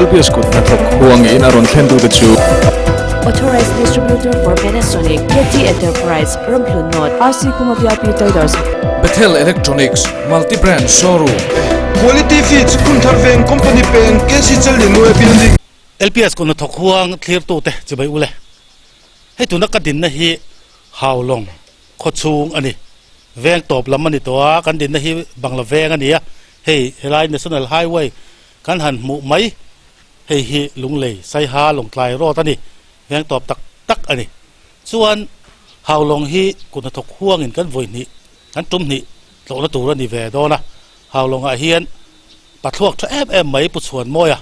LPS kut hnathawk huangin a rawn thlen tute chu. Authorized Distributor for Panasonic, KT Enterprise, Ramhlun North, RC Khuma VIP Traders. Bethel Electronics, Multi Brand Showroom. Quality Feeds, Khumthar Veng, Company Peng, KC Challianue Building. LPS kut hnathawk huang thlirtute chibai ule. Hei tuna ka dinna hi Haulawng khawchhung a ni. Veng tawp lam a ni tawh a, kan dinna hi Bangla veng a ni a, hei helai National Highway kan han hmuh mai, hei hi Lunglei Saiha Lawngtlai Road a ni, veng tawp tak tak a ni. Chuan Haulawng hi kut hnathawk huangin kan vawi hnih, kan tum hnih tlawhna tur a ni ve dawn a, Haulawngah hian pathluak tha em em mai Pu Chhuanmawia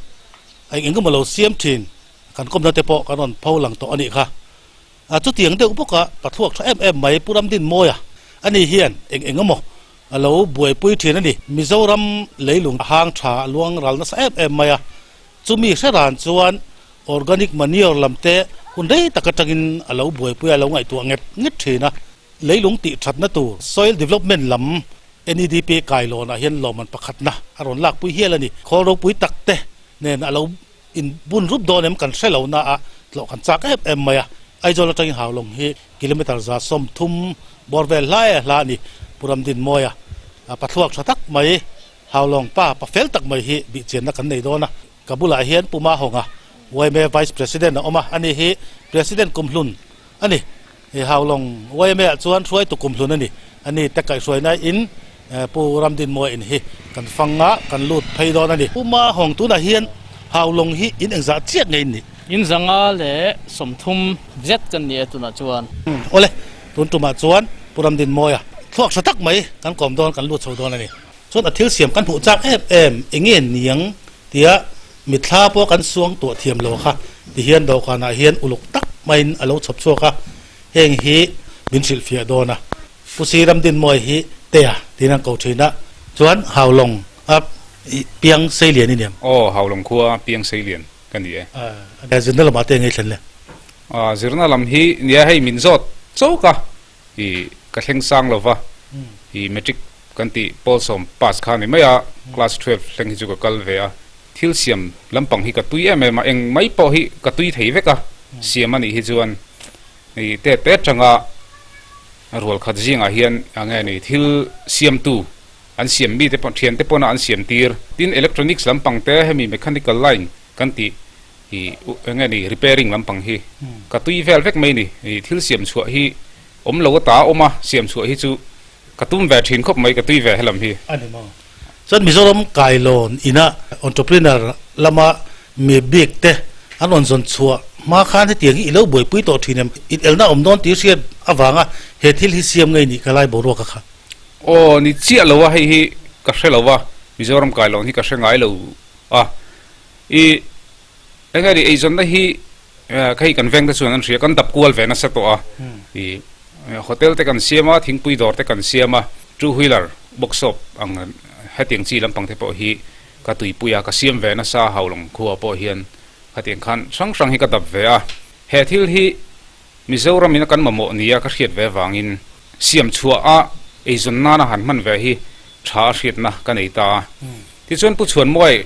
eng eng emaw lo siam thin kan kawmna te pawh kan rawn pho lang tawh a nih kha. A chutiang deuh bawk a, pathuak tha em em mai Pu Ramdinmawia ani hian eng eng emaw a lo buaipui thin a ni. Mizoram leilung hang tha a luang ral nasa em em mai a, chumi hre ran chuan organic manure lam te hun rei tak atangin a lo buaipui a, a lo ngaihtuah nget nget thin a. Leilung tih thatna tur soil development lam NEDP kailawnah hian lawmman pakhatna a rawn lakpui hial a ni. Khawl ropui tak te nen a lo In bun rup dawn em kan hre lo na a, tlawh kan chak em em mai a. Aizawl atangin Haulawng hi kilometre 130 bawr vel hlai a hla a ni. Pu Ramdinmawia pathluak tha tak mai, Haulawng pa pa fel tak mai hi bihchianna kan nei dawn a. Ka bulah hian Pu Mahawnga, yma Vice President a awm a, ani hi President kumhlun a ni. Haulawng yma ah chuan hruaitu kumhlun a ni. Ani te kaihhruaina in Pu Ramdinmawia in hi kan fang a, kan lut phei dawn a ni. Pu Mahawng tunah hian Haulawng hi in engzah chiah nge in nih? In 130 zet kan ni e tunah chuan. Awle, tun tumah chuan Pu Ramdinmawia thluak tha tak mai kan kawm dawn, kan lut chho dawn a ni. Chuan a thil siam kan hmuh chak em em enge niang tia mitthla pawh kan suang tuah thiam lo kha ti hian dawhkanah hian uluk tak maiin a lo chhawp chhuak a, heng hi min hrilhfiah dawn a. Pu Si Ramdinmawia hi Tea tiin an ko thin a, chuan Haulawng a piang Seilian i niam. Aw, Haulawng khua piang Seilian ka ni e. A zirna lamah te eng ei thlen le? A zirna lam hi nia hei min zawt chauh ka i ka thleng sang lo va, i matric kan tih pawl sawm pass kha ni mai a, class 12 thleng hi chu ka kal ve a, thil siam lampang hi ka tui em em a, eng mai pawh hi ka tui thei vek a, siam a nih hi chuan i te te atanga rual khat zingah hian a nge ni thil siamtu an siam mite pawh thiante pawna an siam tir tin electronics lampang te hemi mechanical line kan tih ih eng nge ni repairing lampang hi ka tui vel vek mai ni ih thil siam chhuah hi awm lo ata a awm a siam chhuah hi chu ka tum ve thin khawp mai ka tui ve helam hi. A ni maw? Chuan Mizoram kailawn ina entrepreneur lama mi bik te an rawn zawn chhuah hma khan hetiang hi i lo buaipui tawh thin em? In elna awm dawn tih hriat avanga he thil hi siam ngei nih ka lai boruak a kha. Aw ni chiah lo a hei hi ka hre lo a, Mizoram kailawn hi ka hre ngai lo a. I eng nge ni eizawnna hi hei kan veng te chuan an hria kan dap kual ve nasa tawh a i hotel te kan siam a thingpui dawr te kan siam a two wheeler workshop ang hetiang chi lampang te pawh hi ka tuipui a ka siam ve nasa Haulawng khua pawh hian khatiang khan hrang hrang hi ka dap ve a he thil hi Mizoram in a kan mamawh nia ka hriat ve vangin siam chhuah a eizawn nana han hman ve hi tha a hriatna ka nei ta a tichuan Pu Chhuanmawi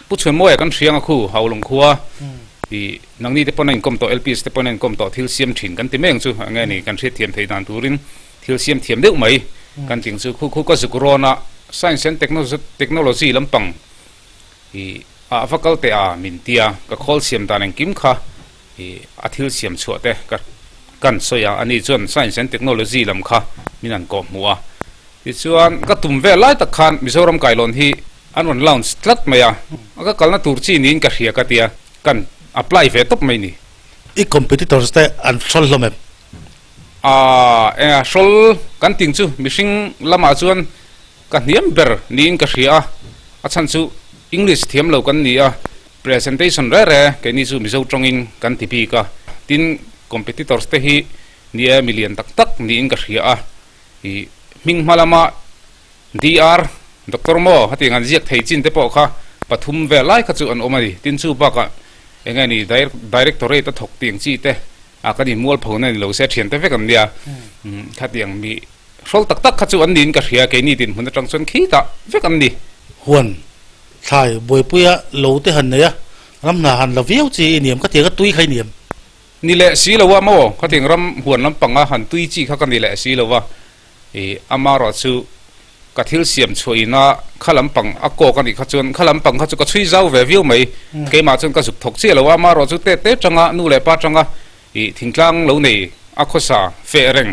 Pu Chhuanmawia kan hriang a khu Haulawng khua i nangni te pawn a inkawm tawh LPS te pawn a inkawm tawh thil siam thin kan ti mai ang chu enge ni kan hriatthiam theih dan turin thil siam thiam deuh mai kan tih ang chu khu khu ka zuk rawn a Science and Technology lampang i ah va kal teh a min tia ka khawl siam dan engkim kha i a thil siam chhuah te ka kan sawi a ani chuan Science and Technology lam kha min an kawh hmuh a tichuan ka tum vel lai tak khan Mizoram kailawn hi An rawn launch tlat mai a, ka kalna tur chi niin ka hria ka tia, kan apply ve tawp mai ni. I competitors te an hrawl hlawm em? Aaa, eng a hrawl kan ting chu mihring lamah chuan ka hniam ber niin ka hria a, a chhan chu English thiam lo kan ni a, presentation re re keini chu Mizo tawngin kan ti bik a, tin competitors te hi ni e milian tak tak niin ka hria a, i hming hma lama DR, Doctor maw hetiang an ziak thei chin te pawh kha pathum vel lai kha chu an awm a ni. Tin chu bakah eng nge ni Directorate a thawk tiang chi te a kan inmual pho na ni lo se thian te vek an nia. Khatiang mi hrawl tak tak kha chu an niin ka hria keini dinhmun atang chuan khitah vek an ni. Huan thlai buaipuia lo te han nei a. Ram hna han la viau chi i niam ka tiang a tui kha i niam. Ni leh si lo a maw? Khatiang ram huan lampanga han tui chi kha ka ni leh si lo a. I amarawh chu ka thil siam chhuah ina kha lampang a kawk a nih kha chuan kha lampang kha chu ka chhui zau ve viau mai. Keimah chuan ka zuk thawk chiah lo a, amarawh chu te te tanga nu leh pa tanga i thingtlang lo nei a khawsa feh reng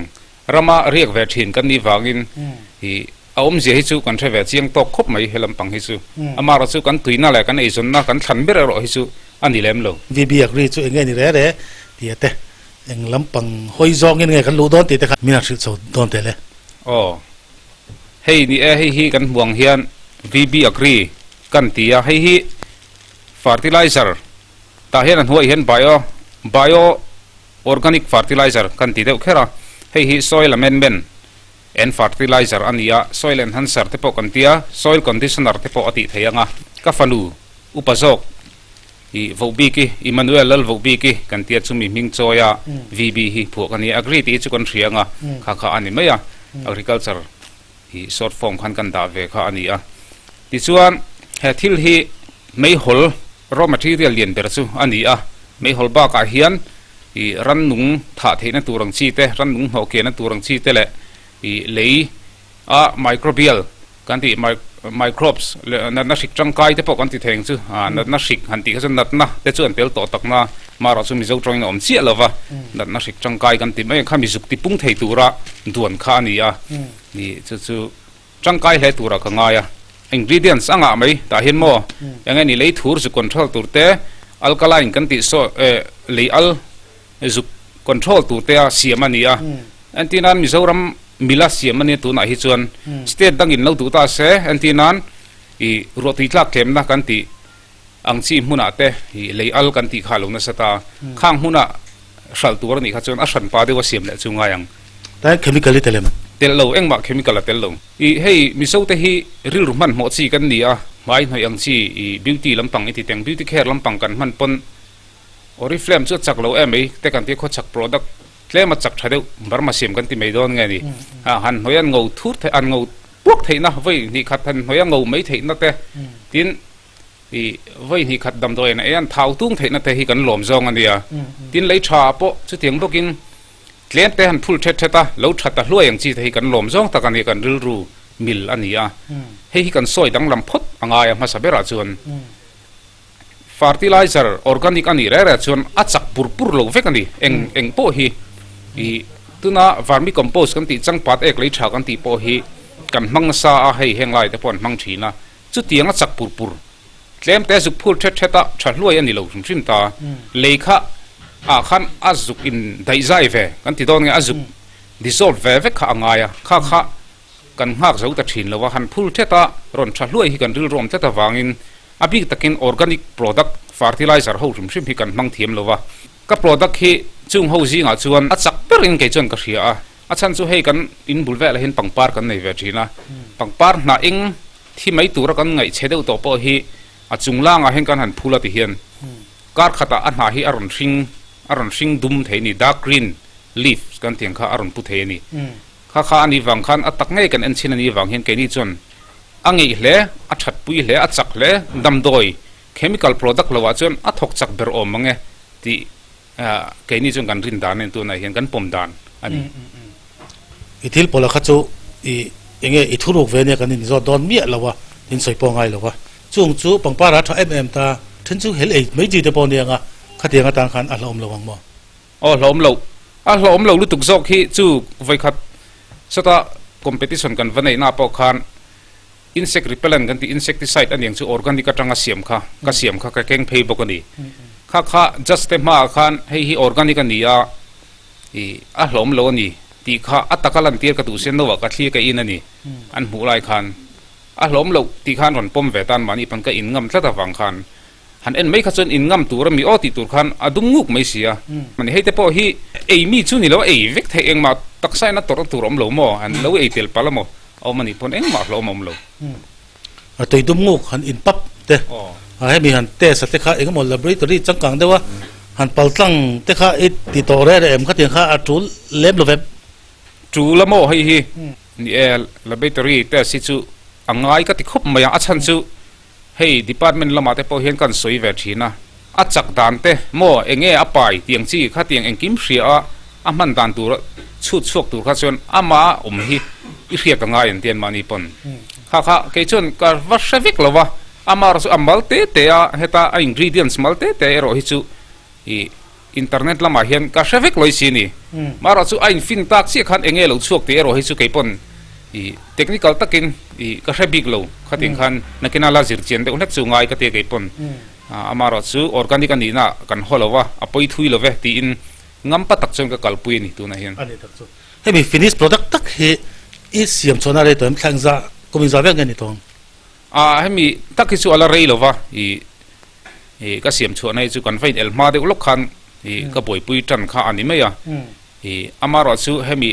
rama riak ve thin kan nih vangin i a awmzia hi chu kan hre ve chiang tawk khawp mai he lampang hi chu. Amarawh chu kan tuina leh kan eizawnna kan thlan ber erawh hi chu a ni lem lo. VB Agri chu eng nge ni re re tih a te. Eng lampang hawi zawngin nge kan luh dawn tih te kha min han hrilh chho dawn teh le. Aw. Hei ni e, hei hi kan hmuh ang hian VB Agri kan ti a, hei hi fertilizer tah hian a hnuaiah hian bio bio organic fertilizer kan ti deuh kher a, hei hi soil amendment and fertilizer a ni a, soil enhancer te pawh kan ti a, soil conditioner te pawh a tih theih ang a, ka fanu upa zawk I voh bik i, Emmanuel lal voh bik i kan tia chumi hming chawi a VB hi phuah ka ni a, agri tih hi chu kan hria anga kha kha a ni mai a, agriculture hi short form khan kan dah ve kha a ni a. Tichuan he thil hi meihawl raw material lian ber chu a ni a, meihawl bakah hian i rannung thah theihna tur ang chi te, rannung hnawh kiahna tur ang chi te leh i lei a microbial kan tih microbes leh natna hrik tangkai te pawh kan ti thei ang chu a natna hrik han tih kha chuan natna te chu an tel tawh tak na marawh chu Mizo tawngin a awm chiah lova natna hrik tangkai kan ti mai ang kha mizuk ti pung thei tura duan kha a ni a ni chu chu tangkai hle turah ka ngai a ingredients a ngah mai tah hian maw eng nge ni lei thur zu control tur te alkaline kan tih saw lei al zuk control tur te a siam a ni a entirnan Mizoram Mila siam a nia tunah hi chuan state dangin lo duh ta se entirnan ih ruahtui tlak tlemna kan tih ang chi hmunah te ih lei al kan tih kha a lo nasa ta khang hmuna hralh tur a nih kha chuan a hran pa deuh a siam leh chu ngai ang. Tlai chemical i tel em? Tel lo, engmah chemical a tel lo. Ih hei Mizo te hi rilru hmanhmawh chi kan ni a, hmai hnawih ang chi ih beauty lampang i ti teng beauty care lampang kan hman pawn Oriflame chu a chak lo em mai te kan tia khawchhak product Tlem a chak tha deuh Burma siam kan ti mai dawn nge ni? A han hnawi a ngo thur theih an ngo puak theihna vawi hnih khat han hnawi a ngo mai theihna te tin ih vawi hnih khat damdawi an ei an thau tung theihna te hi kan lawm zawng a nia. Tin lei tha pawh chutiang bawkin tlem te han phul thet thet a lo tha ta hluai ang chi te hi kan lawm zawng tak a nia kan rilru mil a ni a. Hei hi kan sawi danglam phawt a ngai a hmasa berah chuan. Fertilizer organic a nih reh reh chuan a chak pur pur lo vek a ni. Eng eng pawh hi ih tuna vermicompost kan tih changpat ek lei tha kan tih pawh hi kan hmang nasa a, hei heng lai te pawh an hmang thin a. Chutiang a chak pur pur tlem te zuk phur thet thet a tha hluai a ni lo hrim hrim ta. Lei kha ah khan a zuk in daih zai ve kan ti dawn nge a zuk dissolve ve vek kha a ngai a, kha kha kan nghak zo ta thin lo a, han phur thet a rawn tha hluai hi kan rilruam tlat avangin A bik takin organic product fertilizer ho hrim hrim hi kan hmang thiam lo va, ka product hi chung ho zingah chuan a chak berin kei chuan ka hria a, a chhan chu hei kan in bul velah hian pangpar kan nei ve thin a, pangpar hnah eng thi mai tura kan ngaih che deuh tawh pawh hi a chung langah hian kan han phul a ti hian kar khatah a hnah hi a rawn hring a rawn hring dum thei a ni, dark green leaves kan tih ang kha a rawn pu thei a ni. Kha kha a nih vang khan a tak ngei kan en chhin a nih vang hian keini chuan a ngeih hle, a thatpui hle, a chak hle, damdawi, chemical product lo ah chuan a thawk chak ber awm ang e tih keini chuan kan rin dan a ni tunah hian kan pawm dan a ni. I thil pawlh kha chu i enge i thuruk ve nia kan inzawt dawn miah lo a, in sawi pawh ngai lo a. Chung chu pangpar a tha em em ta, then chu hel ei mai chi te pawh nia ang a, khatiang atan khan a hlauhawm lo ang maw? Aw hlauhawm lo. A hlauhawm lo lutuk zawk hi chu vawikhat sawta competition kan va neihna pawh khan insect repellent kan tih insecticide a niang chu organic atanga siam kha ka siam kha ka keng phei bawk a ni. Kha kha judge te hmaah khan hei hi organic a ni a ih a hlauhawm lo a ni tih kha a taka lantir ka duh sia no ah ka thli ka in a ni an hmuh lai khan a hlauhawm loh tih khan rawn pawm ve tan mahni pawn ka in ngam tlat avang khan Han en mai kha chuan in ngam tur a mi aw tih tur khan a dum nguk mai si a. Mani hei te pawh hi ei mi chu ni lo a ei vek theih engmah taksa in a tawrh tur a awm lo maw? Han lo ei tel palh a maw? A awm a nih pawn engmah hlawm a awm lo. A tui dum nguk han in pap te a hemi han test a te kha engemaw laboratory changkang deuh a han pal tlang te kha i ti tawh reh reh em khatiang kha a tul lem lo vem. Tul a maw hei hi ni e laboratory test hi chu a ngai ka ti khawp mai a, a chhan chu Hei department lamah te pawh hian kan sawi ve thin a, a chak dan te maw eng nge a pai tiang chi kha tiang engkim hria a a hman dan tur chhut chhuak tur kha chuan ama awm hi i hriat a ngai an ti an mahni pawn kha kha kei chuan ka va hre vek lo va ama erawh chu a mal te te a heta a ingredients mal te te erawh hi chu ih internet lamah hian ka hre vek lawih si a ni. Marawh chu a infin tak chiah khan eng nge lo chhuak tih erawh hi chu kei pawn ih technical takin ih ka hre bik lo khatin khan nakina la zir chian deuh hlek chu ngai ka tia kei pawn amarawh chu organic a nihna kan haw lo va a pawi thui lo ve tiin ngampa tak chuan ka kalpui a ni tunah hian. A ni tak chu. Hemi finish product tak hi i siam chhuahna rei tawh em thla engzah kum engzah vel nge ni tawh ang? A hemi tak hi chu a la rei lo va ih ih ka siam chhuahna hi chu kan va in el hma deuh lawk khan ih ka buaipui tan kha a ni mai a ih amarawh chu hemi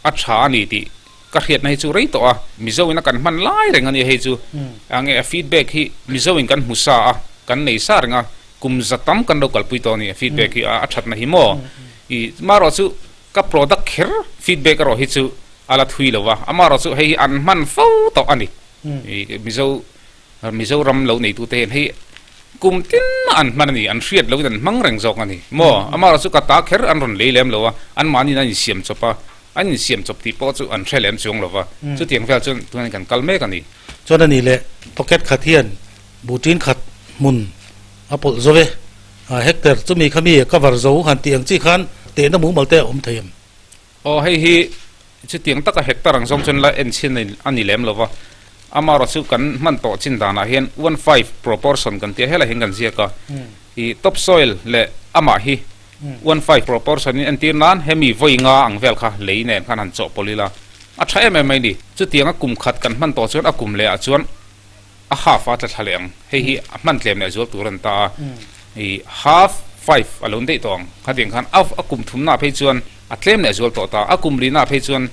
a tha a ni tih ka hriatna hi chu rei tawh a Mizo in a kan hman lai reng a nia hei chu a nge a feedback hi Mizo in kan hmu sa a kan nei sa reng a kum za tam kan lo kalpui tawh a ni a feedback hi a thatna hi maw ih amarawh chu ka product kher feedback erawh hi chu a la thui lo va amarawh chu hei hi an hman fo tawh a ni ih Mizo Mizoram lo neitute hian hei kum tin an hman a ni, an hriat loin an hmang reng zawk a ni maw? Amaherawh chu ka ta kher an rawn lei lem lo a, anmahniin an insiam chawp a, an insiam chawp tih pawh chu an hre lem chuang lo va, chutiang vel chuan tunah hian kan kal mek a ni. Chuan a nih leh pocket khat hian buhṭin khat hmun a pawlh zo e, hectare chumi kha mi cover zo han tih ang chi khan tehna mumal te a awm thei em? Aw hei hi chutiang taka hectare ang zawng chuan la en chhin a ni lem lo va, amaherawh chu kan hman tawh chin danah hian one five proportion kan tia helai hian kan ziak a, ih top soil leh amah hi one five proportion in entir nan hemi vawi nga ang vel kha lei nen khan han chawhpawlh ila a tha em em mai ni. Chutianga kum khat kan hman tawh chuan a kum leh ah chuan a half a tla thla leh ang, hei hi a hman tlem leh zual tur a ni ta a, ih half five a lo ni daih tawh ang, khatiang khan a a kum thumnaah phei chuan a tlem leh zual tawh ta, a kum lihnaah phei chuan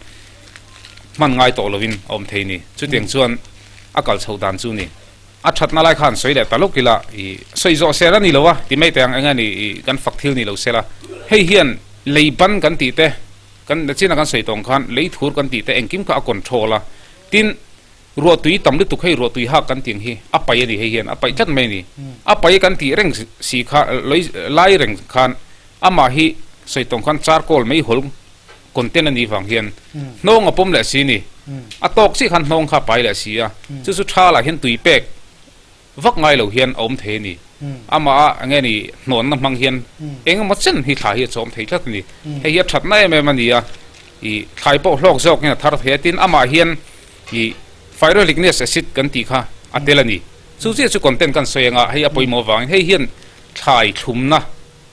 hman ngai tawh lovin a awm thei a ni, chutiang chuan a kal chho dan chu ni. A thatna lai khan sawi leh ta lawk ila, ih sawi zawh sel a ni lo a, ti mai teh ang eng nge ni ih kan fak thil ni lo sela, hei hian lei ban kan tih te, kan nachina kan sawi tawh ang khan lei thur kan tih te engkim kha a control a, tin, Ruahtui tam lutuk hei ruahtui hak kan tih ang hi a pai a ni hei hian a paih tlat mai a ni. A pai kan tih reng si kha lei lai reng khan amah hi sawi tawng khan charcoal mei hawl content a nih vang hian hnawng a pawm leh si a ni. A tawk chiah khan hnawng kha a pai leh si a, chu chu tha lah hian tui pek vak ngai lo hian a awm thei a ni. Amah a eng nge ni hnawnna hmang hian eng emaw chen hi thla hi a chawm thei tlat a ni. Hei hi a thatna em em a ni a, ih thlai pawh hlawk zawk hian a thar thei a, tin amah hian Ih Phyroligneous acid kan tih kha a tel a ni. Chu chiah chu content kan sawi anga hei a pawimawh avangin hei hian thlai thlumna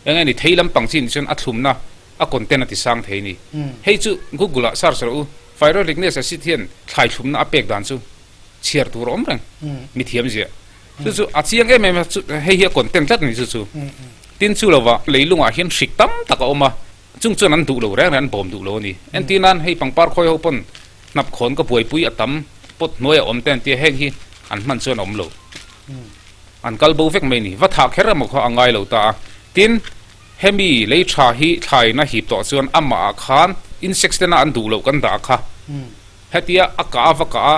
eng nge ni thei lampang chi nih chuan a thlumna a content a ti sang thei a ni. Hei chu Google ah search rawh u, Phyroligneous acid hian thlai thlumna a pek dan chu chhiar tur a awm reng mi thiam ziah. Chu chu a chiang em em a chu hei hi a content tlat a ni chu chu. Tin chu lovah leilungah hian hrik tam tak a awm a, chung chuan an duh lo reng reng an bawm duh lo a ni. Entir nan hei pangpar khawi ho pawn Hnap khawn ka buaipui a tam pot hnuai a awm te an tia heng hi an hman chuan a awm lo. An kal bo vek mai ni. Va thah kher emaw kha a ngai lo ta a. Tin, hemi lei tha hi thlain a hip tawh chuan amah ah khan insects tena an duh loh kan dah kha. Hetia a kah a va kah a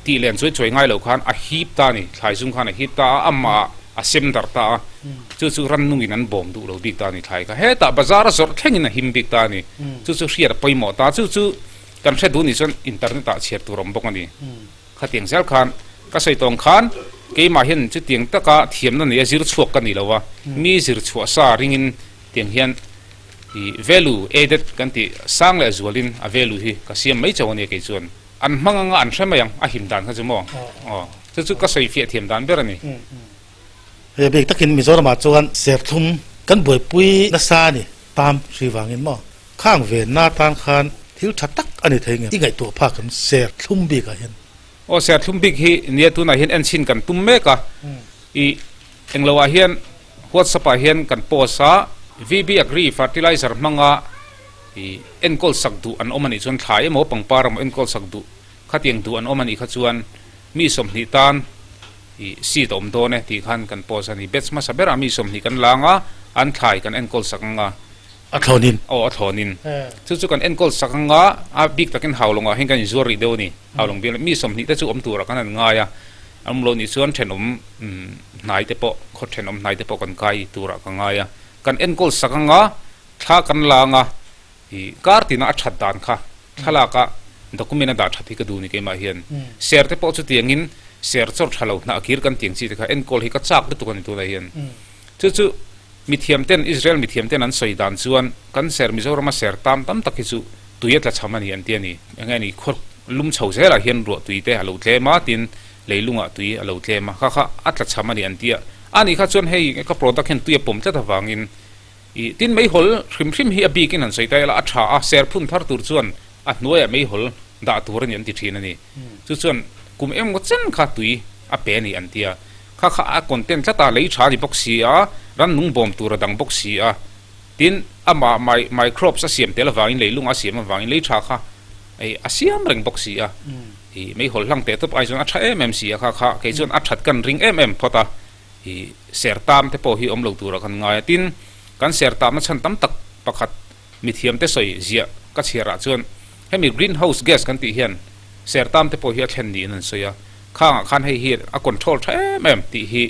tih len chuai chuai ngai lo khan a hip ta a ni. Thlai zum khan a hip ta a, amah ah a sem darh ta a. Chu chu rannungin an bawm duh lo bik ta a ni thlai kha. Hetah bazar a zawrh thlengin a him bik ta a ni. Chu chu hriat a pawimawh ta. Chu chu. Kan hre duh nih chuan internet ah chhiar tur awm bawk a ni. Khatiang zel khan ka sawi tawng khan keimah hian chutiang taka thiamna nei a zir chhuak ka ni lo a, mi zir chhuah sa ringin tiang hian ih value added kan tih sang leh zualin a value hi ka siam mai chauh a nia kei chuan. An hmang anga an hre mai ang a him dan kha chu maw? Aw chu chu ka sawi fiah thiam dan ber a ni. He bik takin Mizoramah chuan serthlum kan buaipui nasa a ni tam hri vangin maw? Khang venna atan khan thil tha tak a ni thei nge i ngaihtuah phak em ser thlum bik ah hian? Aw ser thlum bik hi nia tunah hian en chhin kan tum mek a, i englo ah hian whatsapp ah hian kan post a, VB Agri fertilizer hmanga i enkawl sak duh an awm a nih chuan thlai emaw pangpar emaw enkawl sak duh khatiang duh an awm a nih kha chuan mi 20 tan i seat a awm dawn e tih khan kan post a ni. Batch hmasa berah mi 20 kan lang a, an thlai kan enkawl sak ang a. A thlawnin. Aw, a thlawnin. Chu chu kan enkawl sak ang a, a bik takin Haulawngah hian kan inzuar rih deuh a ni. Haulawng bial mi 20 te chu awm turah kan han ngai a. An awm lo nih chuan thenawm hnai te pawh khaw thenawm hnai te pawh kan kai turah ka ngai a. Kan enkawl sak anga thla kan la anga ih kar tina a that dan kha thlalak a document a dah that hi ka duh ni keimah hian. Ser te pawh chutiangin ser chawr tha lo hnah kir kan tiang chi te kha enkawl hi ka chak lutuk a ni tunah hian. Chu chu mithiam ten Israel mithiam ten an sawi dan chuan kan ser Mizorama ser tam tam tak hi chu tui a tla cham a ni an ti a ni. Enge ni khaw lum chho zelah hian ruah tui te a lo tlem a tin leilungah tui a lo tlem a kha kha a tla cham a ni an ti a. A nih kha chuan hei ka product hian tui a pawm tlat avangin ih tin meihawl hrim hrim hi a bikin han sawi ta ila a tha a, ser phun thar tur chuan a hnuaiah meihawl dah tur a ni an ti thin a ni. Chu chuan kum emaw chen kha tui a pe a ni an ti a. Kha kha a content tlat a, lei tha a ni bawk si a, rannung bawm tur a dang bawk si a. Tin, amah microbes a siam tel avangin leilung a siam avangin lei tha kha a siam reng bawk si a. Ih meihawl hlang teh tawp ai chuan a tha em em si a kha kha kei chuan a that kan ring em em phawt a. Ih ser tam te pawh hi awm lo turah kan ngai a. Tin, kan ser tamna chhan tam tak pakhat mithiam te sawi ziah ka chhiarah chuan hemi green house gas kan tih hian ser tam te pawh hi a thlen niin an sawi a. Khangah khan hei hi a control tha em em tih hi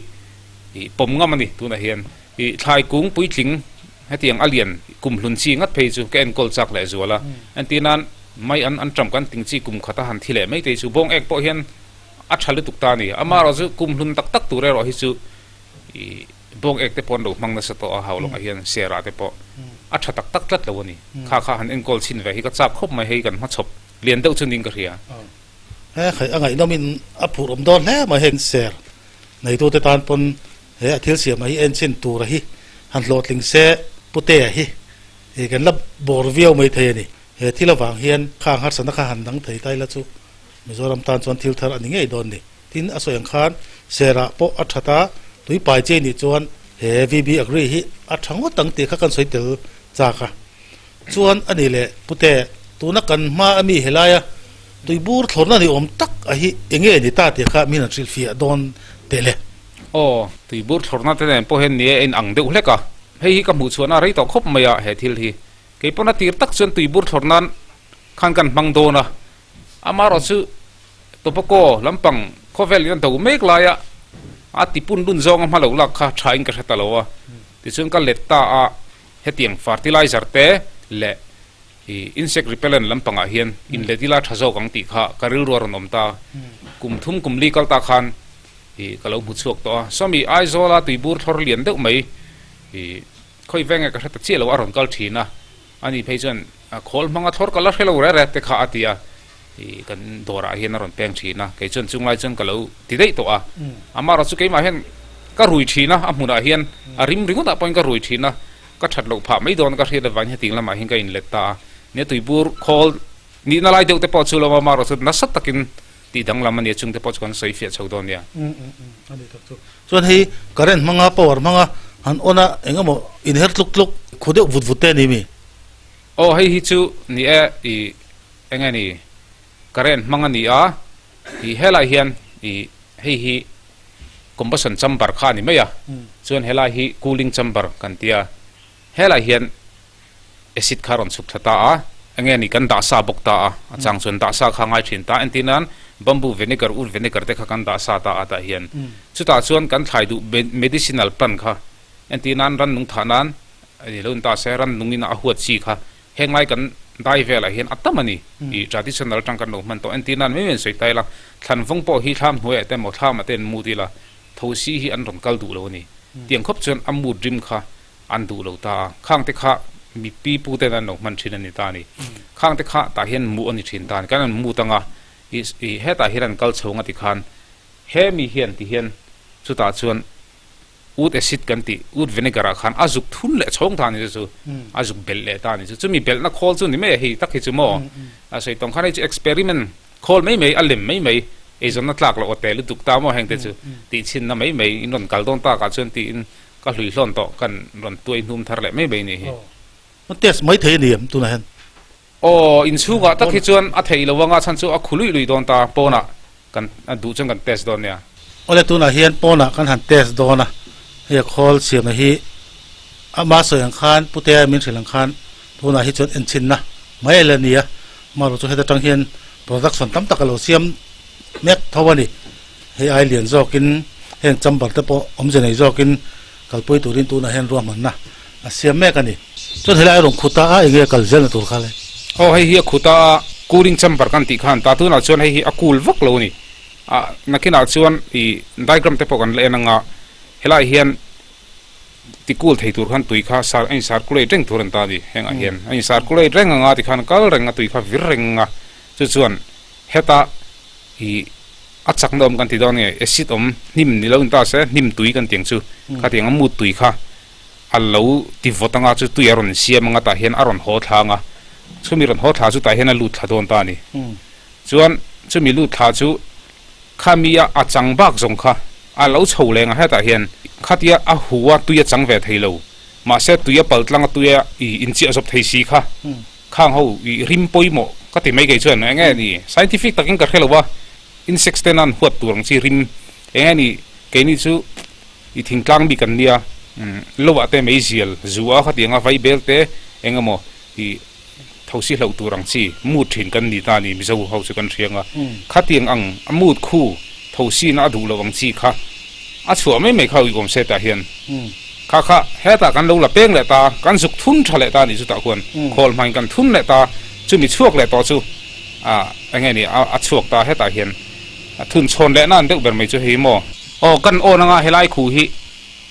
ih pawm ngam a ni tunah hian. Ih thlai kung puitling hetiang a lian kum hlun chi ngat phei chu ka enkawl chak leh zual a. Entir nan mai an an ṭam kan ting chi kum khat a han thi leh mai te hi chu bawng ek pawh hian a ṭha lutuk ta a ni. Amaherawh chu kum hlun tak tak tur erawh hi chu ih bawng ek te pawh an lo hmang nasa tawh a haulawngah hian serah te pawh a ṭha tak tak tlat lo a ni. Kha kha han enkawl chhin ve hi ka chak khawp mai hei kan hmachhawp lian deuh chu niin ka hria. He khaih a ngaihnawmin a phurh awm dawn hle mai heng ser Neitute tan pawn he a thil siamah hi enchhin tura hi han hlawhtling se Putea hi ih kan la bawr viau mai thei a ni. He thil avang hian khang harsatna kha han dang thei ta ila chu Mizoram tan chuan thil thar a ni ngei dawn ni. Tin, a sawi ang khan serah pawh a that a, tui pai che nih chuan he VB Agri hi a tha ngawt ang tih kha kan sawi tel chak a. Chuan a ni leh Pute, tuna kan hma a mi helaia tuibur thlawrna ni awm tak a hi enge ni ta tih kha min han hrilhfiah dawn teh le. Aw, tuibur thlawrna te nen pawh hian ni e a inang deuh hlek a, hei hi ka hmuh chhuahna rei tawh khawp mai a he thil hi. Kei pawn a tir tak chuan tuibur thlawr nan khan kan hmang dawn a, amaherawh chu tobacco lampang khawvel in a do mek laia a tipun lun zawnga hma lo lak kha tha in ka hre ta lo a, tichuan ka let ta a. Hetiang fertilizer te leh ih insect repellent lampangah hian inlet ila tha zawk ang tih kha ka rilru a rawn awm ta. Kum thum kum li kal ta khan ih ka lo hmu chhuak tawh a. Sawmi Aizawla tuibur thlawr lian deuh mai ih khawi veng nge ka hre ta chiah lo a rawn kal thin a. Ani phei chuan khawl hmanga thlawr ka la hre lo reh reh te kha a ti a. Ih kan dawrah hian a rawn peng thin a. Kei chuan chunglai chuan ka lo ti daih tawh a. Amaherawh chu keimah hian ka rui thin a, a hmunah hian a rim ringawtah pawhin ka rui thin a, ka that loh phah mai dawn ka hriat avangin hetiang lamah hian ka inlet ta a. Nia tuibur khawl nihna lai deuh te pawh chu lo amaherawh chu nasa takin tih danglam a nia chungte pawh chu kan sawi fiah chho dawn nia. A ni tak chu. Chuan hei current hmanga power hmanga han on a eng emaw inher tluk tluk khu deuh vut vut te a ni mi? Aw hei hi chu ni e ih eng nge ni current hmang a ni a ih helai hian ih hei hi combustion chamber kha a ni mai a chuan helai hi cooling chamber kan tia helai hian acid kha a rawn chhuk thla ta a eng nge ni kan dah sa bawk ta a a chang chuan dah sa kha a ngai thin ta entir nan bamboo vinegar wood vinegar te kha kan dah sa ta a tah hian chutah chuan kan thlai duh medicinal plant kha entir nan rannung thah nan lo in ta se rannung in a huat chi kha Heng lai kan dai velah hian a tam a ni. Ih traditional atang kan lo hman tawh. Entir nan mai mai an sawi ta ila, thlanvawng pawh hi thlam hnuaiah te emaw thlamah te an mut ila, thosi hi an rawn kal duh lo a ni. Tiang khawp chuan a mut rim kha an duh lo ta a. Khang te kha mi pi pu ten an lo hman thin a ni ta a ni. Khang te kha tah hian muh a ni thin ta a ni. Kan an mut anga ih ih hetah hian an kal chho anga tikhan he mi hian ti hian chutah chuan Ut acid kan tih, ut vinegar ah khan a zuk thun leh chhawng ta a ni chu chu, a zuk belh leh ta a ni chu. Chumi belhna khawl chu ni mai a hei tak hi chu maw? A sawi tawng khan hei chu experiment khawl mai mai, a lem mai mai, eizawnna tlak loh aw te lutuk ta maw heng te chu tih chhinna mai mai in rawn kal dawn takah chuan tiin ka hlui hlawn tawh kan rawn tuai hnum thar leh mai mai ni hi. Aw test mai thei a ni em tunah hian? Aw inchhungah tak hi chuan a theih lo anga chhan chu a khu luih luih dawn ta pawnah kan a duh chuan kan test dawn nia. Awle tunah hian pawnah kan han test dawn a, hei a khawl siamna hi ama sawi ang khan Putea min hrilh ang khan tunah hi chuan enchhinna mai a la ni a, amaherawhchu heta tang hian production tam tak a lo siam mek tho a ni. Hei ai lian zawkin heng chamber te pawh awmze nei zawkin kalpui turin tunah hian ruahmanna a siam mek a ni. Chuan helai a rawn khut a, a enge kal zelna tur kha le? Aw hei hi a khut a, cooling chamber kan tih khan ta tunah chuan hei hi a cool vak lo a ni. Ah nakinah chuan ih diagram te pawh kan la en anga helaiah hian ti cool thei tur khan tui kha sar a in circulate reng tur an ta a ni. Hengah hian a in circulate reng anga tikhan kal reng a tui kha vir reng a chu chuan heta ih A chakna awm kan ti dawn nge acid awm hnim ni lo in ta se hnim tui kan ti ang chu khatiang a mut tui kha a lo ti vawt anga chu tui a rawn siam anga tah hian a rawn haw thla anga chumi rawn haw thla chu tah hian a lut thla dawn ta a ni chuan chumi lut thla chu khami a a chang bak zawng kha a lo chho leng a hetah hian khatia a hu a tui a chang ve thei lo mahse tui a pal tlang a tui a ih inchiah zawp thei si kha. Khang ho i rim pawimawh ka ti mai kei chuan eng nge ni scientific takin ka hre lo a, insects ten an huat tur ang chi rim eng nge ni keini chu i thingtlang bik an nia lo ah te meizial zu a khatiang a vai bel te eng emaw i thosi hlauh tur ang chi mut thin kan ni ta ni Mizo ho chu kan hriang a, khatiang ang a mut khu thosi na a duh loh ang chi kha a chhuah mai mai kha uiawm se tah hian. Kha kha hetah kan lo la peng leh ta, kan zuk thun tha leh ta a nih chutah khuan khawl hmain kan thun leh ta, chumi chhuak leh tawh chu ah eng nge ni a chhuak ta hetah hian a thun chhawn leh nan deuh ber mai chu hei maw. Aw kan awn anga helai khu hi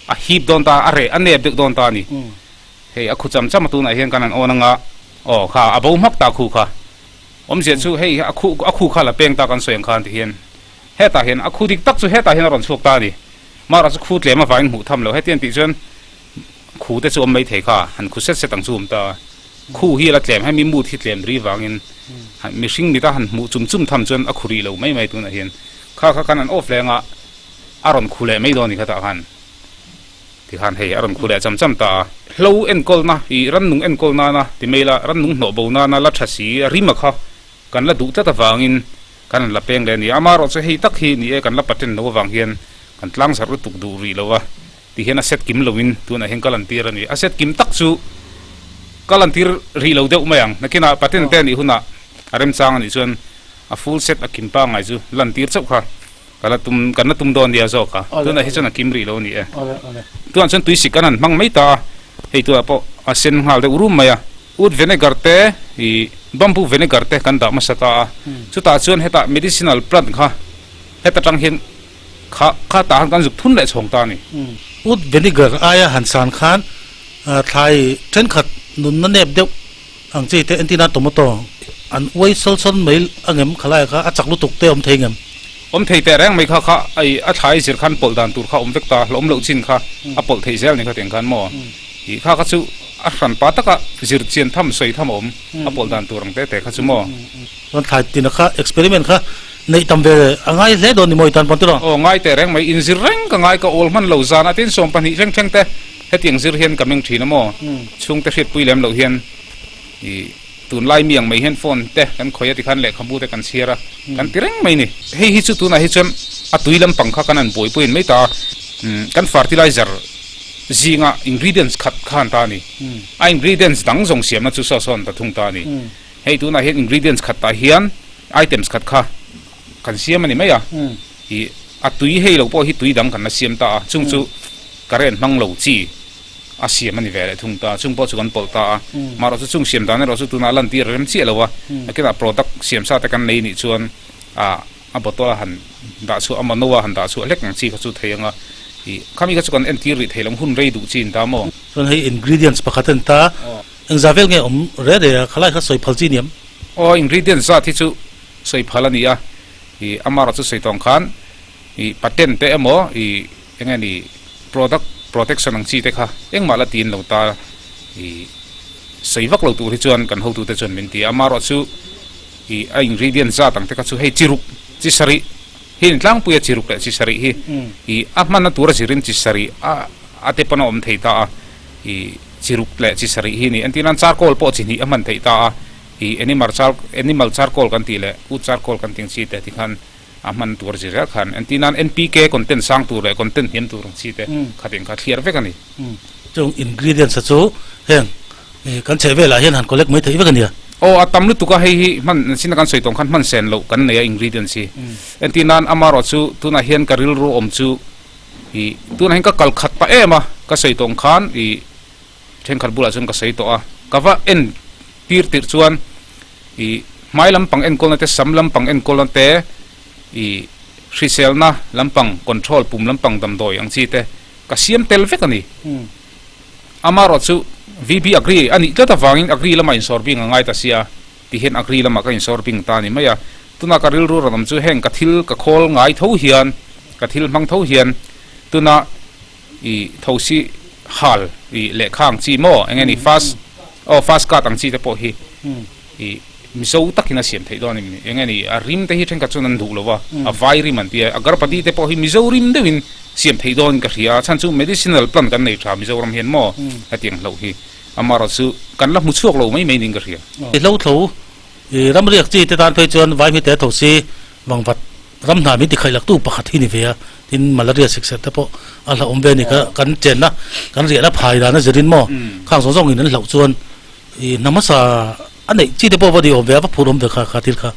a hip dawn ta, a reh a nep deuh dawn ta a ni. Hei a khu cham cham a tunah hian kan han awn anga aw kha a bo hmak ta khu kha. Awmzia chu hei a khu a khu kha la peng ta kan sawi ang khan ti hian hetah hian a khu dik tak chu hetah hian a rawn chhuak ta a ni. Mara chu khu tlem avangin hmuh tham lo. Hetiang tih chuan khu te chu awm mai thei kha, han khu set set ang chu awm ta a. Khu hi a la tlem, hemi mood hi tlem ri vangin mihring mita han hmuh chum chum tham chuan a khu rih lo mai mai tunah hian. Kha kha khan an off leng a, a rawn khu leh mai dawn a ni kha tah khan. Tikhan hei a rawn khu leh cham cham ta a. Hlo enkawlna, ih rannung enkawl nana ti mai la, rannung hnawh bo nana la tha si a rim a kha kan la duh tlat avangin Kan la peng leh a ni. Amaherawh chu hei tak hi ni e, kan la patent lo avang hian kan tlang zarh lutuk duh rih lo a, ti hian a set kim loin tunah hian ka lantir a ni. A set kim tak chu ka lantir rih lo deuh mai ang. Nakinah patent te a nih hunah a remchang a nih chuan a full set a kim pangngai chu lantir chauh kha ka la tum kan la tum dawn nia zawk a. Tunah hi chuan a kim rih lo a ni e. Tunah chuan tuisik kan han hmang mai ta a, hei tunah pawh a sen nghal deuh rum mai a. Oud vinegar te ih bamboo vinegar te kan dah hmasa ta a, chutah chuan hetah medicinal plant kha heta tang hian kha kha tah khan kan zuk thun leh chhawng ta a ni. Oud vinegar aia han san khan thlai thenkhat nunna nep deuh ang chi te entir nan tomato an uai sawl sawn mai angem khalai kha a chak lutuk te awm thei ngem. Awm thei teh reng mai kha kha ai a thlai zir khan pawlh dan tur kha awm vek ta hlawm loh chin kha a pawlh theih zel ni kha tiang khan maw. Ih kha kha chu a hran pa taka zir chian tham sawi tham a awm a pawlh dan tur ang te te kha chu maw. Chuan thlai tina kha experiment kha neih tam ve a ngai hle dawn ni maw i tan pawn tiraw? Aw ngai teh reng mai inzir reng ka ngai ka awl hman lo zan a tin 12 thleng thleng te hetiang zir hian ka meng thin a maw chhungte hriatpui lem loh hian ih tunlai mi ang mai hian phone te kan khawih a tikhan lehkhabu te kan chhiar a kan ti reng mai ni. Hei hi chu tunah hi chuan a tui lampang kha kan han buaipuiin mai ta a kan fertilizer Zinga ingredients khat khan ta a ni. A ingredients dang zawng siamna chu saw sawn ta thung ta a ni. Hei tunah hian ingredients khat tah hian items khat kha kan siam a ni mai a. Ih a tui hei lo pawh hi tui dang kan la siam ta a, chung chu current hmang lo chi a siam a ni ve leh thung ta a, chung pawh chu kan pawlh ta a. Marawh chu chung siam dan erawh chu tunah lantir a rem chiah lo a, nakinah product siam sa te kan nei nih chuan ah A bottle a han dah chhuah a mano a han dah chhuah hlek ang chi kha chu thei ang a, ih khami kha chu kan entir rih thei lo hun rei duh chi in ta maw? Chuan hei ingredients pakhat a ni ta, engzah vel nge awm re re a, khalai kha sawi phal chi niam? Aw ingredients zat hi chu sawi phal a ni a, ih amarawh chu sawi tawng khan ih patent te emaw ih eng nge ni product protection ang chi te kha engmah la tiin lo ta ih sawi vak lo tur hi chuan kan hotute chuan min ti a, amarawh chu. Ih a ingredient zat ang te kha chu hei chi ruk chi sarih hi a ni tlangpui a chi ruk leh chi sarih hi ih a hmanna tura zirin chi sarih a a te pawn a awm thei ta a ih chi ruk leh chi sarih hi a ni entir nan charcoal pawh chi hnih a hman theih ta a ih animal char animal charcoal kan tih leh wood charcoal kan tih ang chi te tikhan a hman tur zir zel khan entir nan N_P_K content sang tur leh content hniam tur ang chi te khatin kha thliar vek a ni. Chung ingredients a chu heng kan chhehvelah hian han collect mai theih vek a nia. Aw a tam lutuk a hei hi hman sin a kan sawi tawng khan hman sen loh kan nei a ingredients hi. Entir nan amarawh chu tunah hian ka rilru awm chu ih tunah hian ka kal khat pah em a ka sawi tawng khan ih thenkhat bulah chuan ka sawi tawh a ka va en tir tirh chuan ih hmai lampang enkawlna te sam lampang enkawlna te ih hriselna lampang control pum lampang damdawi ang chi te ka siam tel vek a ni. Amarawh chu VB Agri a nih tlat avangin Agri lamah insawr bing a ngai ta sia ti hian Agri lamah ka insawr bing ta a ni mai a. Tuna ka rilru rawn awm chu heng ka thil ka khawl ngai tho hian, ka thil hmang tho hian tuna i thosi hal i lehkha ang chi maw eng nge ni fast aw fast card ang chi te pawh hi i Mizo takin a siam theih dawn a ni. Eng nge ni a rim te hi thenkhat chuan an duh lo va, a vai rim an ti a, agarpati te pawh hi Mizo rim deuhin siam theih dawn ka hria a, chhan chu medicinal plant kan nei tha Mizoram hian maw hetiang hlauh hi amarawh chu kan la hmu chhuak lo mai mai niin ka hria. I hlo tho i ram riak chi te tan phei chuan vai hmite tho si vangvat ram hna min ti khaih lak tu pakhat hi ni ve a, tin malaria sikserh te pawh a hlauhawm ve a ni ka kan chenna kan riahna phai dan a zirin maw khang zawng zawng in an hlauh chuan i hna hmasa a neih chi te pawh va ni awm ve a va phur awm ve kha kha thil kha.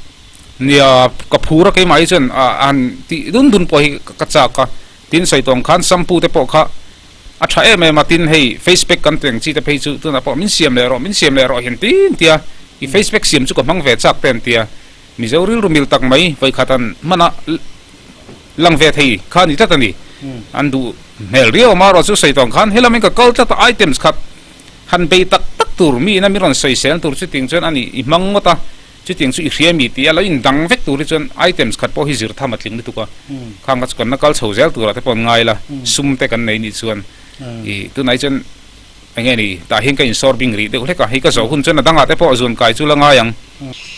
Nia, ka phur a keimah hi chuan a han tih dun dun pawh hi ka chak a, tin sawi tawng khan shampoo te pawh kha a tha em em a, tin hei face pack kan teng chi te phei chu tunah pawh min siam leh rawh, min siam leh rawh hian tin tia i face pack siam chu ka hmang ve chak te an tia, Mizo rilru mil tak mai vawikhat an hman a lang ve thei kha a ni tlat a ni, an duh hmel riau a marawh chu sawi tawng khan helamin ka kal tlat a items khat han bei tak tak tur mi ina mi rawn sawisel tur chuting chuan a ni i hmang ngawt a. Chutiang chu i hria mi tia lo indang vek tur hi chuan items khat pawh hi zir tham a tling lutuk a, khang kha chu kan la kal chho zel turah te pawh an ngai la, sum te kan nei nih chuan i tunah hi chuan eng nge ni tah hian ka insawr bing rih deuh hlek a, hei ka zawh hun chuan a dangah te pawh zuan kai chu la ngai ang.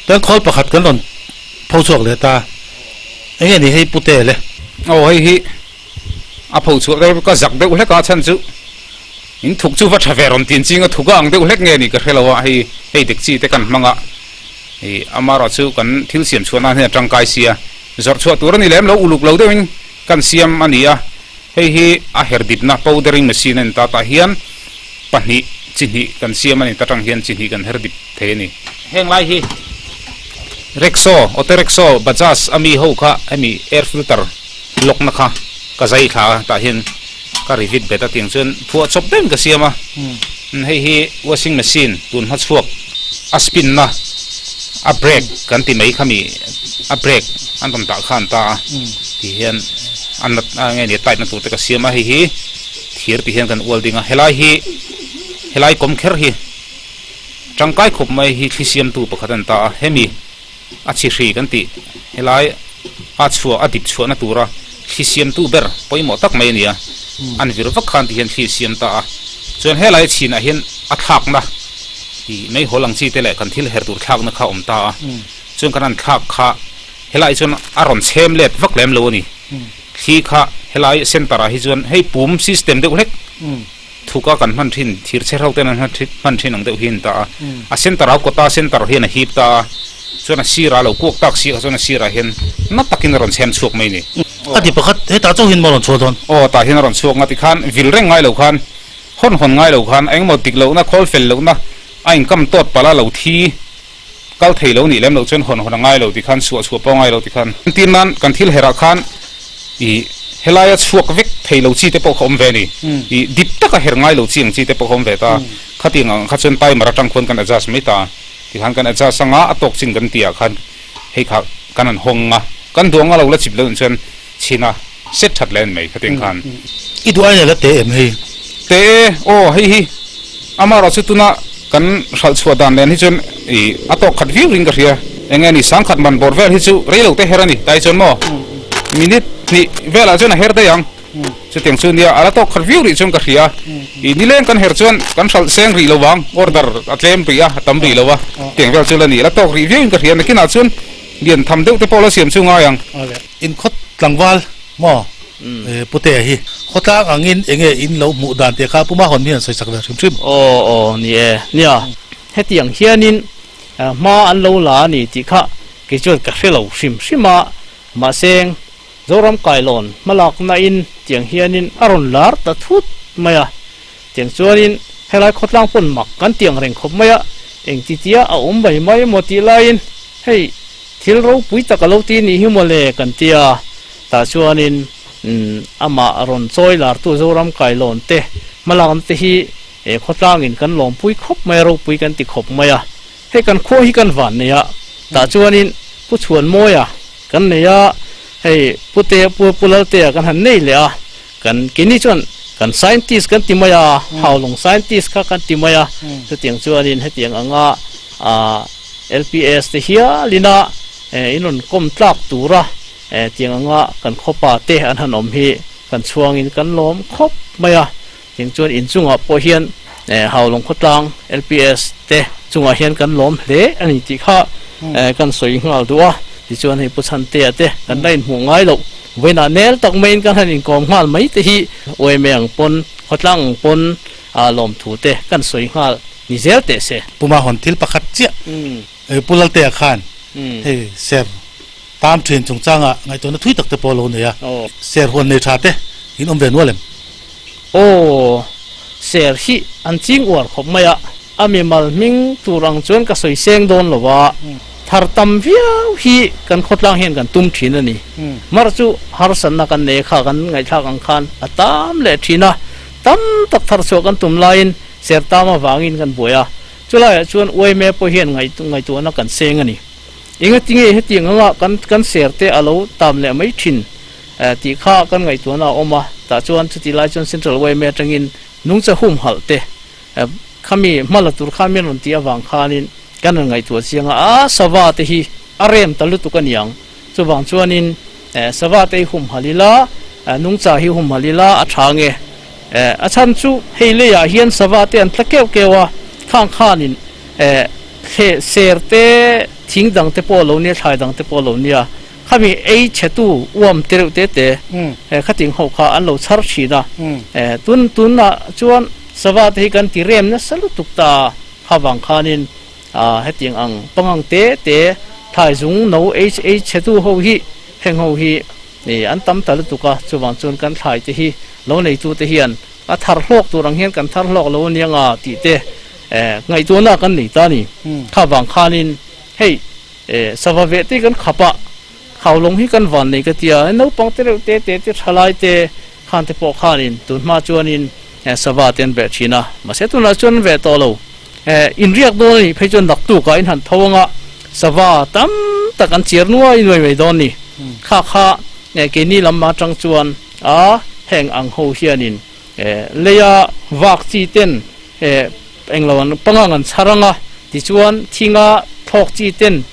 Kan khawl pakhat kan rawn pho chhuak leh ta, eng nge ni hei pute le? Aw hei hi a pho chhuah deuh ka zak deuh hlek a chhan chu in thuk chu va tha ve rawn tin ching a thuk a ang deuh hlek nge ni ka hre lo a hei hei dek chi te kan hmang a ih amarawh chu kan thil siam chhuah nan hian a tangkai sia zawrh chhuah tur a ni lem lo uluk lo deuh in kan siam a ni a hei hi a her dipna powdering machine a ni ta tah hian pahnih chi hnih kan siam a ni ta tang hian chi hnih kan her dip thei a ni. Heng lai hi rickshaw auto rickshaw bajaj ami ho kha hemi air filter lock na kha ka zai thla a tah hian ka rivit bet a tiang chuan phuah chawp deuhin ka siam a hei hi washing machine tun hma chhuak a spin na a brake kan ti mai khami a brake an rawn dah kha an ta a ti hian a nat a nge ni a tight na tur te ka siam a hei hi thir ti hian kan ual ding a helai hi helai kawm kher hi tangkai khawp mai hi thli siamtu pakhat an ta a hemi A chhi hri kan tih helai a chhuah a dip chhuahna tura thli siamtu ber pawimawh tak mai a ni a, an vir vak khan ti hian thli siam ta a, chuan helai chhinah hian a thlakna ih meihawl ang chi te leh kan thil her tur thlakna kha a awm ta a, chuan kan han thlak kha helai chuan a rawn chhem let vak lem lo a ni, thli kha helai center ah hi chuan hei pum system deuh hlek. Thuka kan hman thin, thir chhe ho ten an hman thin ang deuh hi a ni ta a. A center a kawta center hian a hip ta a, chuan a sirah a lo kuak tak si kha chuan a sirah hian na takin a rawn chhem chhuak mai a ni. A ti pakhat, hetah chauh hian maw a rawn chhuak dawn? Aw, tah hian a rawn chhuak nga tikhan vil reng ngai lo khan, hawn hawn ngai lo khan engemaw dik lohna, khawl fel lohna a inkam tawt palh a, lo thi kal thei lo nih lem loh chuan hawn hawn a ngai lo tikhan suah chhuah pawh a ngai lo tikhan. Entir nan kan thil herah khan ih helaia chhuak vek thei lo chi te pawh kha awm ve a ni. Ih dip taka her ngai lo chi ang chi te pawh kha awm ve ta. Khatiang ang kha chuan timer atang khuan kan adjust mai ta. Tikhan kan adjust anga a tawk chin kan tihah khan hei kha kan han hawng a, kan duh anga lo la chip loh in chuan chhin a set that leh a ni mai khatiang khan. I duh aia la te em hei? Te e, aw hei hi amarawh chu tuna kan hralh chhuah dan nen hi chuan ih a tawk khat viau ring ka hria. Eng nge ni sangkhat man bawr vel hi chu rei lo te her a ni tai chuan maw minute hnih velah chuan a her daih ang. Chutiang chu nia a la tawk khat viau rih chuan ka hria. Ih nileng kan her chuan kan hralh seng rih lo vang order a tlem rih a a tam rih lo a tiang vel chu la ni la tawk rih viau in ka hria nakinah chuan lian tham deuh te pawh la siam chu ngai ang. Inkhawt tlangval maw Putea hi khawtlang angin enge in lo hmuh dan tih kha Puma hawn hian sawi chak ve hrim hrim. Aw aw ni e nia hetiang hianin hma an lo la a ni tih kha kei chuan ka hre lo hrim hrim a mahse Zoram kailawn hmalakna in tiang hianin a rawn lar ta thut mai a tiang chuanin helai khawtlang pawn mak kan tiang reng khawp mai a. Engtitia a awm mai mai emaw tih laiin hei thil ropui tak a lo ti nih hi mawle kan ti a, tah chuanin amah rawn chawi lartu Zoram Kailawn te hmalakna te hi khawtlangin kan lawmpui khawp mai a, ropui kan ti khawp mai a. Hei kan khua hi kan van nei a, tah chuanin Pu Chhuanmawia kan nei a, hei Pu Te Pu Pu Laltea kan han nei leh a, kan keini chuan kan scientist kan ti mai a, Haulawng scientist kha kan ti mai a, chutiang chuanin hetiang anga ah LPS te hialina in rawn kawm tlak tura tiang anga kan khawpa te an han awm hi kan chhuangin kan lawm khawp mai a. Tiang chuan inchungah pawh hian Haulawng khawtlang LPS te chungah hian kan lawm hle a ni tih kha kan sawi nghal duh a. Tichuan hei Pu Chhantea te kan la inhmuh ngai loh vawiinah nel tak maiin kan han inkawm nghal mai te hi uaime ang pawn khawtlang ang pawn lawmthu te kan sawi nghal ni zel teh se. Puma hawn thil pakhat chiah Pu Laltea khan hei ser tam thin chungchanga ngaihtuahna thui tak te pawh a lo nei a, ser huan nei tha te in awm ve nual em? Aw, ser hi an ching uar khawp mai a, a mimal hming tur ang chuan ka sawi seng dawn lo a, thar tam viau hi kan khawtlang hian kan tum thin a ni. Mar chu harsatna kan nei kha kan ngaihthlak ang khan a tam leh thin a, tam tak thar chhuah kan tum laiin ser tam avangin kan buai a, chulaiah chuan uaime pawh hian ngaihtuahna kan seng a ni. Engatinge hetiang anga kan kan ser te a lo tam leh mai thin tih kha kan ngaihtuahna a awm a, tah chuan chuti lai chuan Central yma atangin nungcha humhalh te khami hma la tur khan min rawn tih avang khanin kan rawn ngaihtuah chiang a, a sava te hi a rem ta lutuk a niang, chuvang chuanin sava te hi humhalh ila, nungcha hi humhalh ila a tha nge, a chhan chu hei leiah hian sava te an tla keuh keuh a, khang khanin thleh ser te thing dang te pawh a lo nia, thlai dang te pawh a lo nia. Khami ei chhetu uam te reuh te te khating ho kha an lo chhar thin a, tun tunah chuan sava te hi kan ti rem nasa lutuk ta kha vang khanin hetiang ang pangang te te thlai zung no ei ei chhetu ho hi heng ho hi an tam ta lutuk a, chuvang chuan kan thlai te hi lo neitu te hian a thar hlawk tur ang hian kan thar hlawk lo aniang a tih te ngaihtuahna kan nei ta a ni. Kha vang khanin hei. E, sava veh te kan khap a, Khaulawng hi kan van nei ka ti a, naupang te reuh te te te thalai te khan te pawh khanin tun hma chuanin sava te an veh thin a, mahse tunah chuan an veh tawh lo. E, inriak dawn a nih phei chuan naktukah in han tho anga sava tam tak an chiar nuai nuai mai dawn ni. Kha kha keini lam atang chuan a heng ang ho hianin leia vak chi ten e, Englo an pangang an chhar ang a, tichuan thinga thlawk chi ten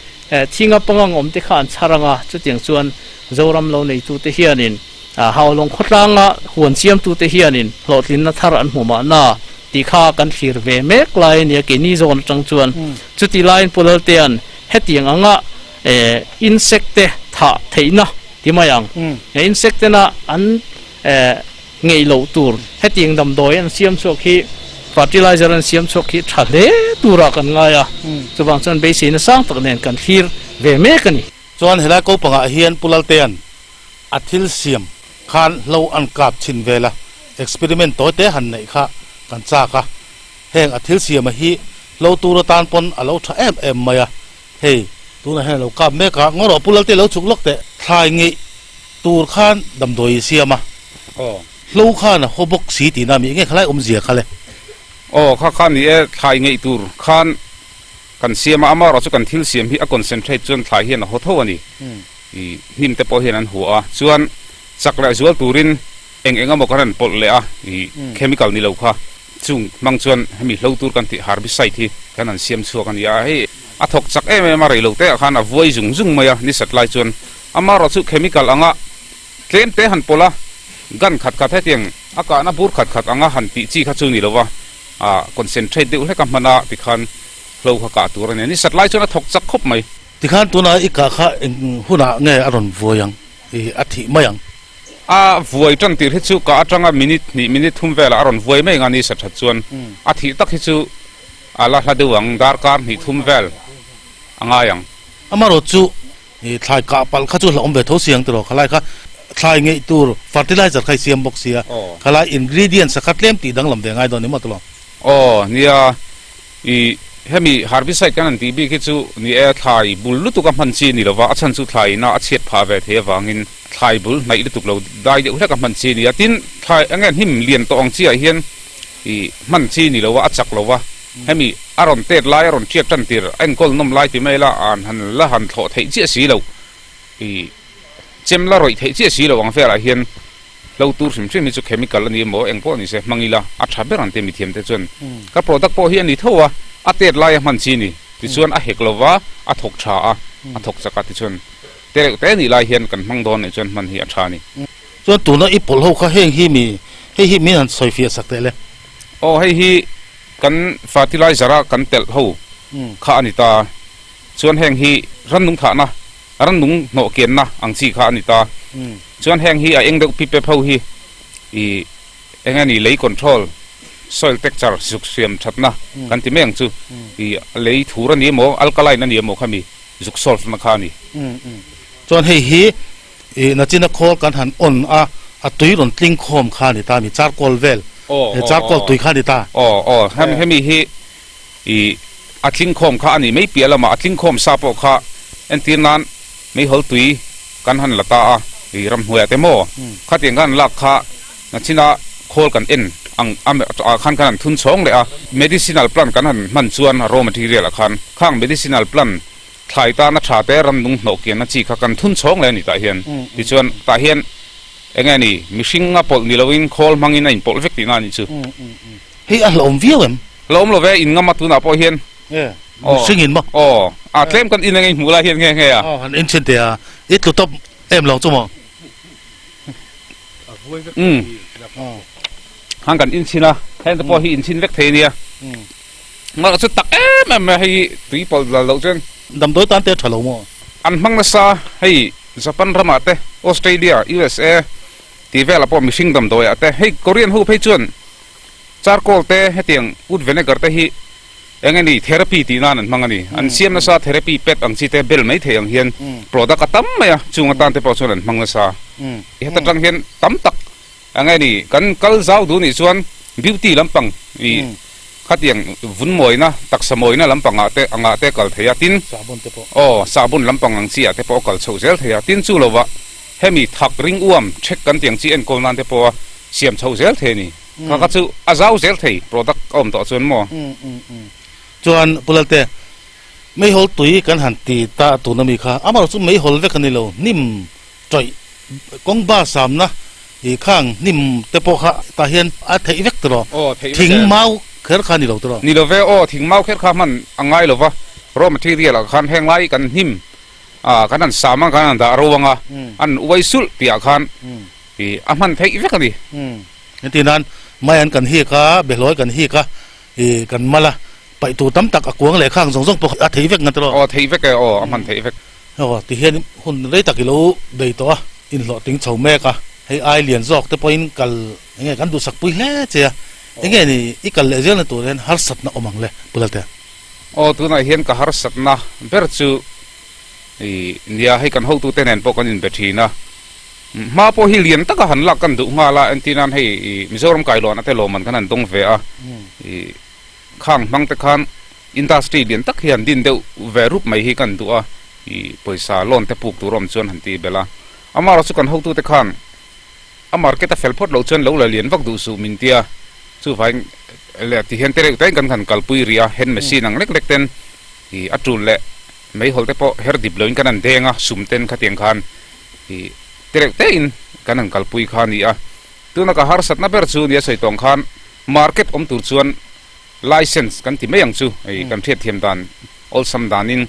thinga pangang awm te kha an chhar ang a, chutiang chuan Zoram lo neitute hianin Haulawng khawtlanga huan siamtute hianin hlawhtlinna thar an hmu mahna tih kha kan thlir ve mek lai a nia keini zawn atang chuan. Chuti laiin Pu Laltea'n hetiang anga insect te thah theihna ti mai ang, insect tena an Ngeih loh tur. Hetiang damdawi an siam chhuak hi fertilizer an siam chhuak hi tha hle turah kan ngai a, chuvang chuan beiseina sang tak nen kan thlir ve mek a ni. Chuan helai ko pangah hian Pu Laltea'n a thil siam khan hlo an kap chhin vel a, experiment tawi te han neih kha kan chak a, heng a thil siama hi hlo tur atan pawn a lo tha em em mai a, hei tunah hian a lo kap mek a, ngaw rawh Pu Lalte lo chhuk lawk teh, thlai ngeih tur khan damdawi i siam a, hlo khan a haw bawk si tihna mi enge khalai awmzia kha le? Aw kha kha ni e, thlai ngeih tur khan kan siam a, amaherawh chu kan thil siam hi a concentrate chuan thlai hian a haw tho a ni, i hnim te pawh hian an hua a, chuan chak leh zual turin eng eng emaw kan rawn pawlh leh a, i chemical ni lo kha chung hmang chuan hemi hlo tur kan tih herbicide hi kan han siam chhuak a ni a, hei a thawk chak em em a, rei lo te ah khan a vuai zung zung mai a, ni sat lai chuan Amaherawh chu chemical anga tlem te han pawlh a, gun khat khat hetiang a kahna bur khat khat anga han tih chi kha chu ni lova, ah concentrate deuh hlek a hman a tikhan hlo kha kah tur a ni. Ni sat lai chuan a thawk chak khawp mai. Tikhan tunah i kah kha eng hunah nge a rawn vuai ang, i a thih mai ang? A vuai tan tir hi chu kah atanga minute hnih minute thum velah a rawn vuai mai ang a, ni sat that chuan a thih tak hi chu a la hla deuh ang, darkar hnih thum vel a ngai ang. Amaherawh chu I thlai kah palh kha chu hlauhawm ve tho si ang tiraw, khalai kha thlai ngeih tur fertilizer kha i siam bawk sia, khalai ingredients a kha tlem tih danglam ve ngai dawn ni maw tiraw? Aw nia, i Hemi herbicide kan han tih bik hi chu ni e, thlai bul lutuk a hman chi a ni lova, a chhan chu thlai ina a chhiat phah ve thei avangin thlai bul hnaih lutuk lo dai deuh hlek a hman chi a ni a. Tin, thlai enge hnim lian tawh ang chi ah hian ih hman chi a ni lova, a chak lova, hemi a rawn tet lai a rawn tiak tan tir a enkawl nawm lai ti mai la an han la han thlawh theih chiah si lo, ih chem la rawih theih chiah si lo ang velah hian Hlo tur hrim hrim hi chu chemical a ni emaw eng pawh ni se hmang ila a tha ber ang te mithiam te chuan ka product pawh hi a ni tho a, a tet laia hman chi a ni tichuan a hek lova a thawk tha a, a thawk chak a tichuan te reuh te nih lai hian kan hmang dawn nih chuan hman hi a tha a ni. Chuan tuna i pawlh ho kha heng hi mi hei hi min han sawi fiah sak teh le. Aw hei hi kan fertilizer a kan telh ho kha a ni ta, chuan heng hi rannung thahna Rannung hnawh kianna ang chi kha a ni ta. Chuan heng hi a eng deuh pipep ho hi ih eng nge ni lei control, soil texture zuk siam thatna kan ti mai ang chu. Ih lei thur a ni emaw alkaline a ni emaw khami zuk solve na kha a ni. Chuan hei hi ih nachina khawl kan han on a, a tui rawn tling khawm kha a ni ta mi charcoal vel, charcoal tui kha a ni ta. Aw aw hemi hi I a tlingkhawm kha a nih mai piah lamah a tlingkhawm sa pawh kha entir nan meihawl tui kan han la ta a, i ramhnuaiah te maw khatiang kan han lak kha nachina khawl kan en ang ah khan kan han thun chhawng leh a, medicinal plant kan han hman chuan raw material ah khan khang medicinal plant thlai tana tha te ramnung hnawh kianna chi kha kan thun chhawng leh a ni tah hian tichuan tah hian eng nge ni mihring a pawlh ni loin khawl hmangin a inpawlh vek tihna a nih chu. Hei a hlauhawm viau em? Hlauhawm lo ve, in ngam a tunah pawh hian. E, mihring in maw? Aw, a tlem kan in eng hmuh lai hian nge nge a. Aw, han en chhin teh a, i tlu tawp em lo chu maw? Umm, hang kan in chhin a, heng te pawh hi in chhin vek thei a nia. Mah chu tak em em mai a, hei tui pawlh dal loh chuan. Damdawi tan te a tha lo maw? An hmang nasa, hei Japan ramah te, Australia, USA tih velah pawh mihring damdawiah te, hei Korean ho phei chuan Charcoal te hetiang wood vinegar te hi eng nge ni therapy tih nan an hmang a ni. An siam nasa therapy pet ang chi te bel mai thei ang hian product a tam mai a, chung atan te pawh chuan an hmang nasa. Heta tang hian tam tak eng nge ni kan kal zau duh nih chuan beauty lampang ih khatiang vun mawina taksa mawina lampang ah te angah te kal thei a, tin aw sahbun lampang ang chi ah te pawh a kal chhoh zel thei a, tin chu lovah hemi thak ring uam check kan tih ang chi enkawl nan te pawh a siam chhoh zel thei a ni. Kha kha chu a zau zel thei product a awm tawh chuan maw? Chuan Pu Lalte, meihawl tui kan han ti ta tun ami kha, amaherawh chu meihawl vek a ni lo, hnim tawih kawng ba samna ih khang hnim te pawh kha tah hian a theih vek tiraw? Aw theih vek e. Thing mau kher kha a ni lo tiraw? Ni lo ve aw, thing mau kher kha hman a ngai lo va, raw material ah khan heng lai kan hnim ah kan han sam a kan han dah ro ang a, an uai sulh tih ah khan ih a hman theih vek a ni. Heti nan mai an kan hik a, behlawi kan hik a, ih kan mal a, paih tur tam tak a kuang leh khang zawng zawng pawh a thei vek ngat rawh. Aw thei vek e, aw a hman theih vek. Aw ti hian hun rei tak i lo bei tawh a, inhlawh ting chho mek a, hei ai lian zawk te pawhin kal eng nge kan duhsak pui hle che a, eng nge ni i kal leh zel na tur hian harsatna awm ang le Pu Lalte. Aw tunah hian ka harsatna ber chu ih nia hei kan hotute nen pawh kan inbe thin a, Hma pawh hi lian taka han lak kan duh nghal a, entir nan hei ih Mizoram kailawn ate lawmman khan an dawng ve a, ih khang hmang te khan industry lian tak hi han din deuh ve rup mai hi kan duh a, ih pawisa loan te puk tur awm chuan han tih belh a. Amaherawhchu chu kan hotute khan a market a fel phawt loh chuan lo la lian vak duh suh min tia, chuvangin leh ti hian te reuh tein kan han kalpui rih a, hand machine ang lek lek ten ih a tul leh meihawl te pawh her dip loin kan han deng a, sum ten khatiang khan. Ih te reuh te in kan han kalpui kha a ni a, tuna ka harsatna ber chu nia sawi tawng khan market awm tur chuan license kan ti mai ang chu ih kan hriatthiam dan awlsam danin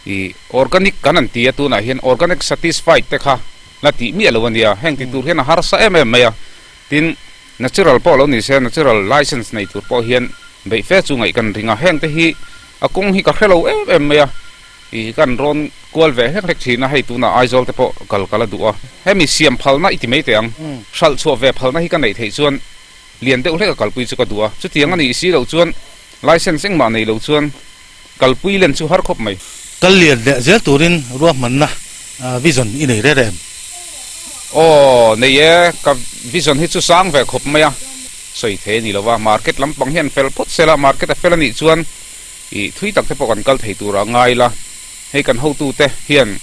ih organic kan han ti a tunah hian organic satisfied te kha la tih miah lo a nia, heng ti tur hian a harsa em em mai a, tin natural pawh lo ni se natural license nei tur pawh hian beih fe chu ngaih kan ring a, heng te hi a kawng hi ka hre lo em em mai a. Ih kan rawn kual ve hlek hlek thin a, hei tunah Aizawl te pawh kal kal a duh a. Hemi siam phalna i ti mai teh ang, hralh chhuah ve phalna hi ka neih theih chuan lian deuh hlek a kalpui chu ka duh a. Chutiang a nih si loh chuan license engmah nei lo chuan kalpui len chu har khawp mai. Kal lian leh zel turin ruahmanna vision i nei rêr em? Aw, nei e, ka vision hi chu sang ve khawp mai a, sawi thei a ni lo va, market lampang hian fel phawt se la, market a fel a nih chuan. I thui tak te pawh kan kal thei tur a ngai la, hei kan hotu te hian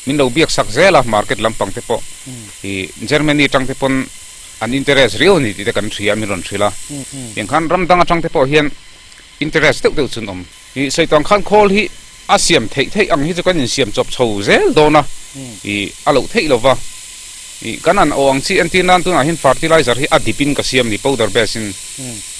min lo biak sak zel a, market lampang te pawh i Germany atang te pawn an interest riau a ni tih te kan hria a min rawn hrilh a, tiang khan ram dang atang te pawh hian interest deuh deuh chu an awm. I sawi tawng khan khawl hi a siam theih theih ang hi chu kan insiam chawp chho zel dawn a, i a loh theih lo va, i kan an awh ang chi entir nan tunah hian fertilizer hi a dip in ka siam ni powder base in,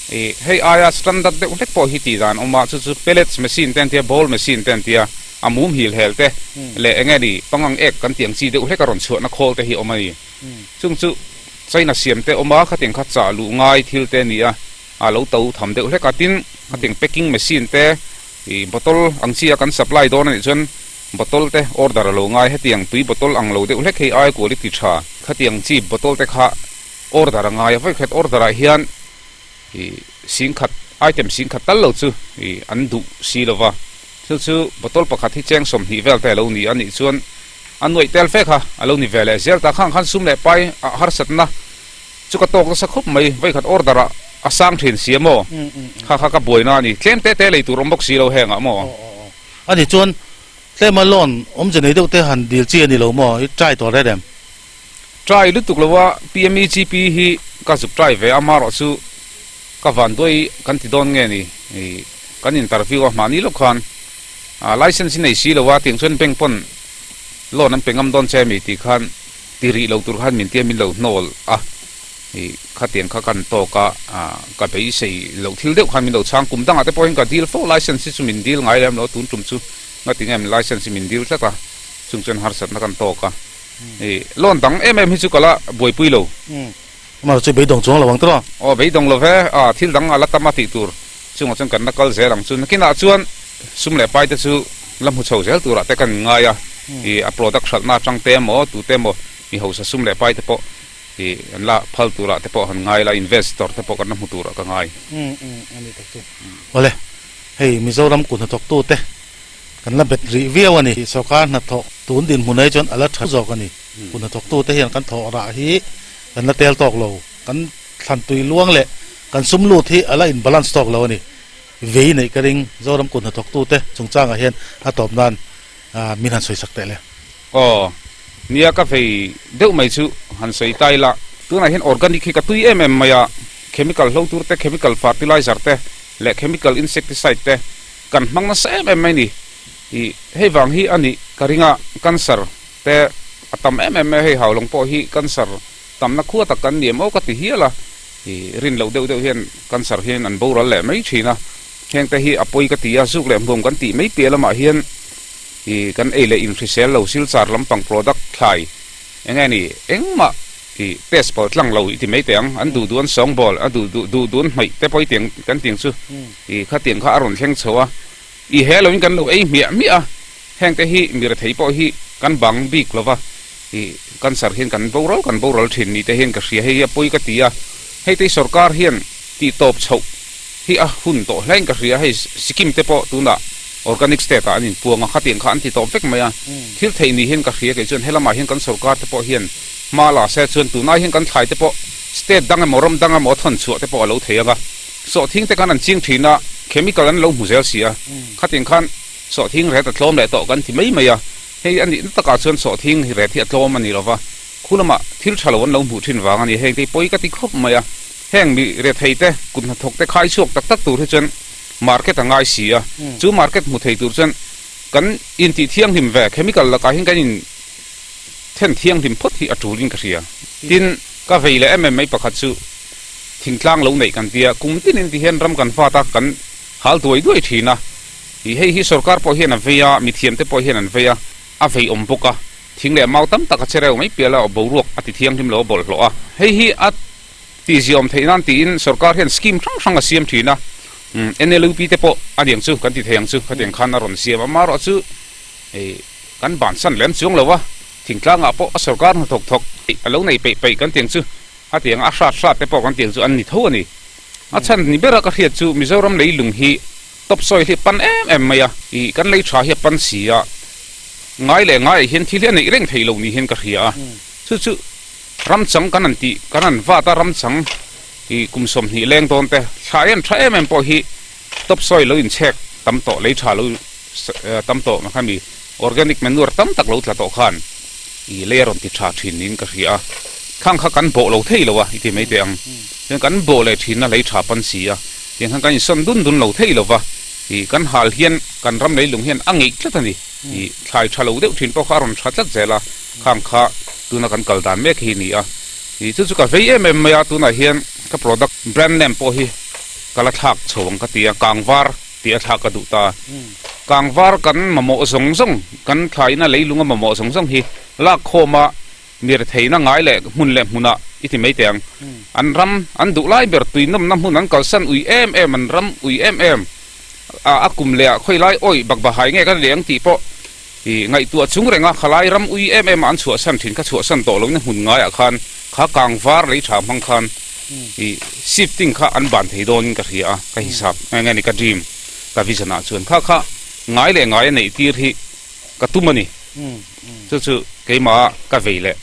i hei aia standard deuh hlek pawh hi tih dan a awm a, chu chu pellets machine te an tia, ball machine te an tia, a mum hil hel te leh eng nge ni pangang ek kan tih ang chi deuh hlek a rawn chhuahna khawl te hi a awm a ni. Chung chu China siam te awm a, khatiang kha chah luh ngai thil te a ni a. A lo to tham deuh hlek a, tin khatiang packing machine te ih bottle ang chi a kan supply dawn a nih chuan bottle te order a lo ngai, hetiang tui bottle ang lo deuh hlek hei ai quality tha khatiang chi bottle te kha order a ngai a, vawikhat order ah hian ih singkhat item singkhat tal lo chu ih an duh si lo va, chu chu bottle pakhat hi cheng 20 vel te a lo ni a nih chuan a nuaih tel fe kha a lo ni ve leh zel ta, khang khan sum leh pai ah harsatna. Chu ka tawk nasa khawp mai, vawikhat order ah a sang thin si a maw? Kha kha ka buaina a ni, tlem te te lei tur awm bawk si lo heng ah maw? A ni chuan tlema loan awmze nei deuh te han dil chi a ni lo maw? I try tawh reng em? Try lutuk lo a, PMEGP hi ka zuk try ve a, amarawh chu ka van duai kan ti dawn nge ni, kan interview a hmahni lawk khan license hi nei si lo a, tiang chuan bank pawn loan an pe ngam dawn che mi tih khan Ti rih lo tur khan min tia min lo hnawl a, i khatiang kha kan tawk a, ka beisei loh thil deuh khan min lo chhang. Kum dangah te pawh hian ka dil fo, license hi chu min dil ngai lem lo, tun tum chu ngati nge min license hi min dil tlat a, chung chuan harsatna kan tawk a. I loan dang em em hi chu ka la buaipui lo. Amah chu beidawng chuang lo ang tawh a. Aw beidawng lo ve, a thil dang a la tam a tih tur chungah chuan kan la kal zel ang chu. Nakinah chuan sum leh pai te chu la hmu chho zel turah te kan ngai a, i a product hralhna atang te emaw tu te emaw mi hausa sum leh pai te pawh i an la phal turah te pawh han ngai la, investor te pawh kan la hmu turah ka ngai. Awle, hei Mizoram kut hnathawktu te kan la bet rih viau a ni. Sorkar hnathawk tun dinhmun ai chuan a la tha zawk a ni. Kut hnathawktu te hian kan thawh rah hi kan la tel tawk lo, kan thlan tui luang leh kan sum lut hi a la in balance tawk lo a ni. Vei neih ka ring, Zoram kut hnathawktute chungchangah hian a tawp nan min han sawi sak teh le. Aw, nia ka vei deuh mai chu han sawi ta ila, tunah hian organic hi ka tui em em mai a, chemical hlo tur te, chemical fertilizer te leh chemical insecticide te kan hmang nasa em em mai ni. Ih, hei vang hi a nih ka ring a, cancer te a tam em em mai a, hei haulawng pawh hi cancer tamna khua tak kan ni em aw ka ti hial a, ih rin loh deuh deuh hian cancer hian an boral leh mai thin a, heng te hi a pawi ka ti a, zuk leh hmuam kan tih mai piah lamah hian ih kan ei leh inhrisel lo silchar lampang product thlai eng nge ni engmah ih test pawh tlang lo i ti mai teh ang, an duh duh an sawngbawl a duh duh duh duh an hmaih te pawh i tiang kan tiang chu ih khatiang kha a rawn thleng chho a, ih he loin kan lo ei hmiah hmiah a. Heng te hi mi rethei pawh hi kan bang bik lo va, ih cancer hian kan boral kan boral thin ni te hian ka hria, hei hi a pawi ka ti a, hei te hi sorkar hian tih tawp chhoh hi a hun tawh hle in ka hria, hei Sikkim te pawh tunah organic state ah an inpuang a, khatiang kha an ti tawp vek mai a, thil theih ni hian ka hria kei chuan helamah hian kan sorkar te pawh hian hma la se chuan tunai hian kan thlai te pawh state dang emaw ram dang emaw a thawn chhuah te pawh a lo thei ang a, sawhthing te khan an ching thin a, chemical an lo hmu zel si a, khatiang khan. Sawhthing ret a tlawm leh tawh kan ti mai mai a, hei a nihna takah chuan sawhthing ret hi a tlawm a ni lova, khu lamah thil tha lo an lo hmuh thin vang a ni, heng te hi pawi ka ti khawp mai a, heng mi rethei te, kut hnathawk te khai chhuak tak tak tur hi chuan market a ngai si a, chu market hmu thei tur chuan kan intih thianghlim ve, chemical lakah hian kan in then thianghlim phawt hi a tul in ka hria. Tin, ka vei leh em em mai pakhat chu thingtlang lo neih kan tia, kum tinin ti hian ram kan vat a, kan hal duai duai thin a. Ih hei hi sorkar pawh hian a vei a, mithiam te pawh hian an vei a, a vei awm bawk a, thing leh mau tam tak a che reuh mai pial a, boruak a ti thianghlim lo a bawlhhlawh a. Hei hi a tihzia awm theih nan tiin sorkar hian scheme hrang hrang a siam thin a, NLUP te pawh a niang chu kan ti thei ang chu, khatiang khan a rawn siam a, amaherawh chu kan bansan lem chuang lo a, thingtlangah pawh a sorkar hnathawk thawk a lo nei peih peih kan tiang chu a tiang a hrat hrat te pawh kan tiang chu an ni tho a ni. A chhan ni bera ka hriat chu Mizoram leilung hi Top soil hi a pan em em mai a, ih kan lei tha hi a pan si a, ngai leh ngaiah hian thil hi a neih reng theih loh ni hian ka hria a, chu chu ramchang kan han tih kan han vat a ramchang ih kum 20 leng dawn te thla en tha em em pawh hi top soil lo inchhek tam tawh lei tha lo tam tawh khami organic manure tam tak lo tla tawh khan i lei a rawn ti tha thin niin ka hria a, khang kha kan bawh lo thei lo a i ti mai teh ang, chuan kan bawh leh thin a lei tha pan si a, tiang khan kan insawn dun dun lo thei lo va, i kan hal hian kan ram leilung hian a ngeih tlat a ni, i thlai tha lo deuh thin pawh kha a rawn tha tlat zel a, khang kha tuna kan kal dan mek hi a ni a, i chu chu ka vei em em mai a, tunah hian ka product brand name pawh hi ka la thlak chho ang ka ti a, kangvar. Tih a thlak ka duh ta. Kangvar kan mamawh zawng zawng, kan thlaina leilunga mamawh zawng zawng hi lak khawma mir theihna ngai leh hmun leh hmunah i ti mai teh ang. An ram an duh lai ber tuinawmna hmun an kalsan ui em em, an ram ui em em a, a kum leh ah khawi lai awih bakbahai nge kan leh ang tih pawh i ngaihtuah chung renga khalai ram ui em em a an chhuahsan thin kha chhuahsan tawh loin a hmun ngaiah khan kha kangvar lei tha hmang khan i shifting kha an ban thei dawnin ka hria a, ka hisap eng nge ni ka dream ka vision ah chuan kha kha ngai leh ngai a neih tir hi ka tum a ni chu chu keimah ka vei leh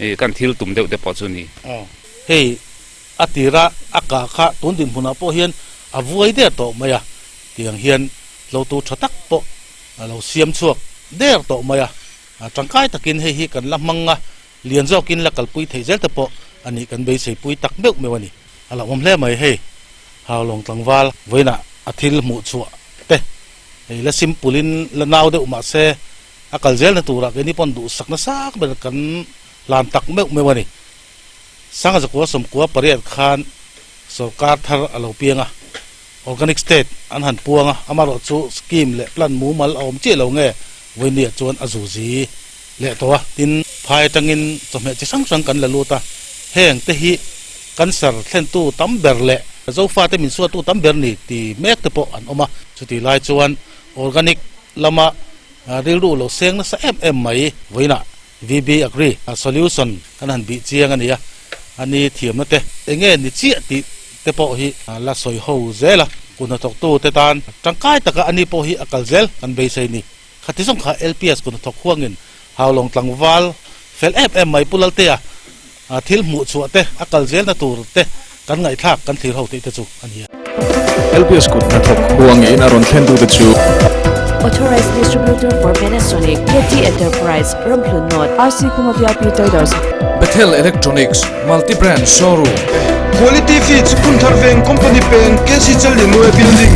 i kan thil tum deuh te pawh chu a ni. Hei a tira a kah kha tun dinhmunah pawh hian a vuai der tawh mai a, tiang hian lo tu tha tak pawh a lo siam chhuak der tawh mai a, tangkai takin hei hi kan la hmang a, lian zawkin la kalpui theih zel te pawh a nih kan beisei pui tak meuh meuh a ni. A hlauhawm hle mai hei, Haulawng tlangval vawiinah a thil hmuh chhuah te hei la simple in la nau deuh mah se a kal zelna turah keini pawn duhsak nasa ber kan hlan tak meuh meuh a ni. Sanga zakua sawmkua pariat khan sorkar thar a lo piang a. Organic state an han puang a, amarawh chu scheme leh plan mumal a awm chiah lo nge vawinia chuan a zuzi leh tawh a. Tin, phai atangin chawhmeh chi hrang hrang kan la lut a, heng te hi cancer thlentu tam ber leh Zofate min suatu tam ber ni ti mek te pawh an awm a. Chutih lai chuan organic lama rilru lo seng nasa em em mai vawiinah VB Agri solution kan han bih chiang a ni a, a ni thiamna te enge ni chiah tih te pawh hi la sawi ho zel a, kut hnathawktu te tan tangkai taka ani pawh hi a kal zel kan beisei ni. Khati zawng kha LPS kut hnathawk huangin Haulawng tlangval fel em em mai Pu Laltea thil hmuh chhuah te a kal zelna tur te kan ngaihthlak kan thlir ho theih te chu a ni a. LPS kut hnathawk huangin a rawn thlen tu te chu. Authorized Distributor for Panasonic, KT Enterprise, Ramhlun North, RC Khuma VIP Traders. Bethel Electronics, Multi Brand Showroom. Quality Feeds, Phunthar Veng Company Peng, KC Challianue Building.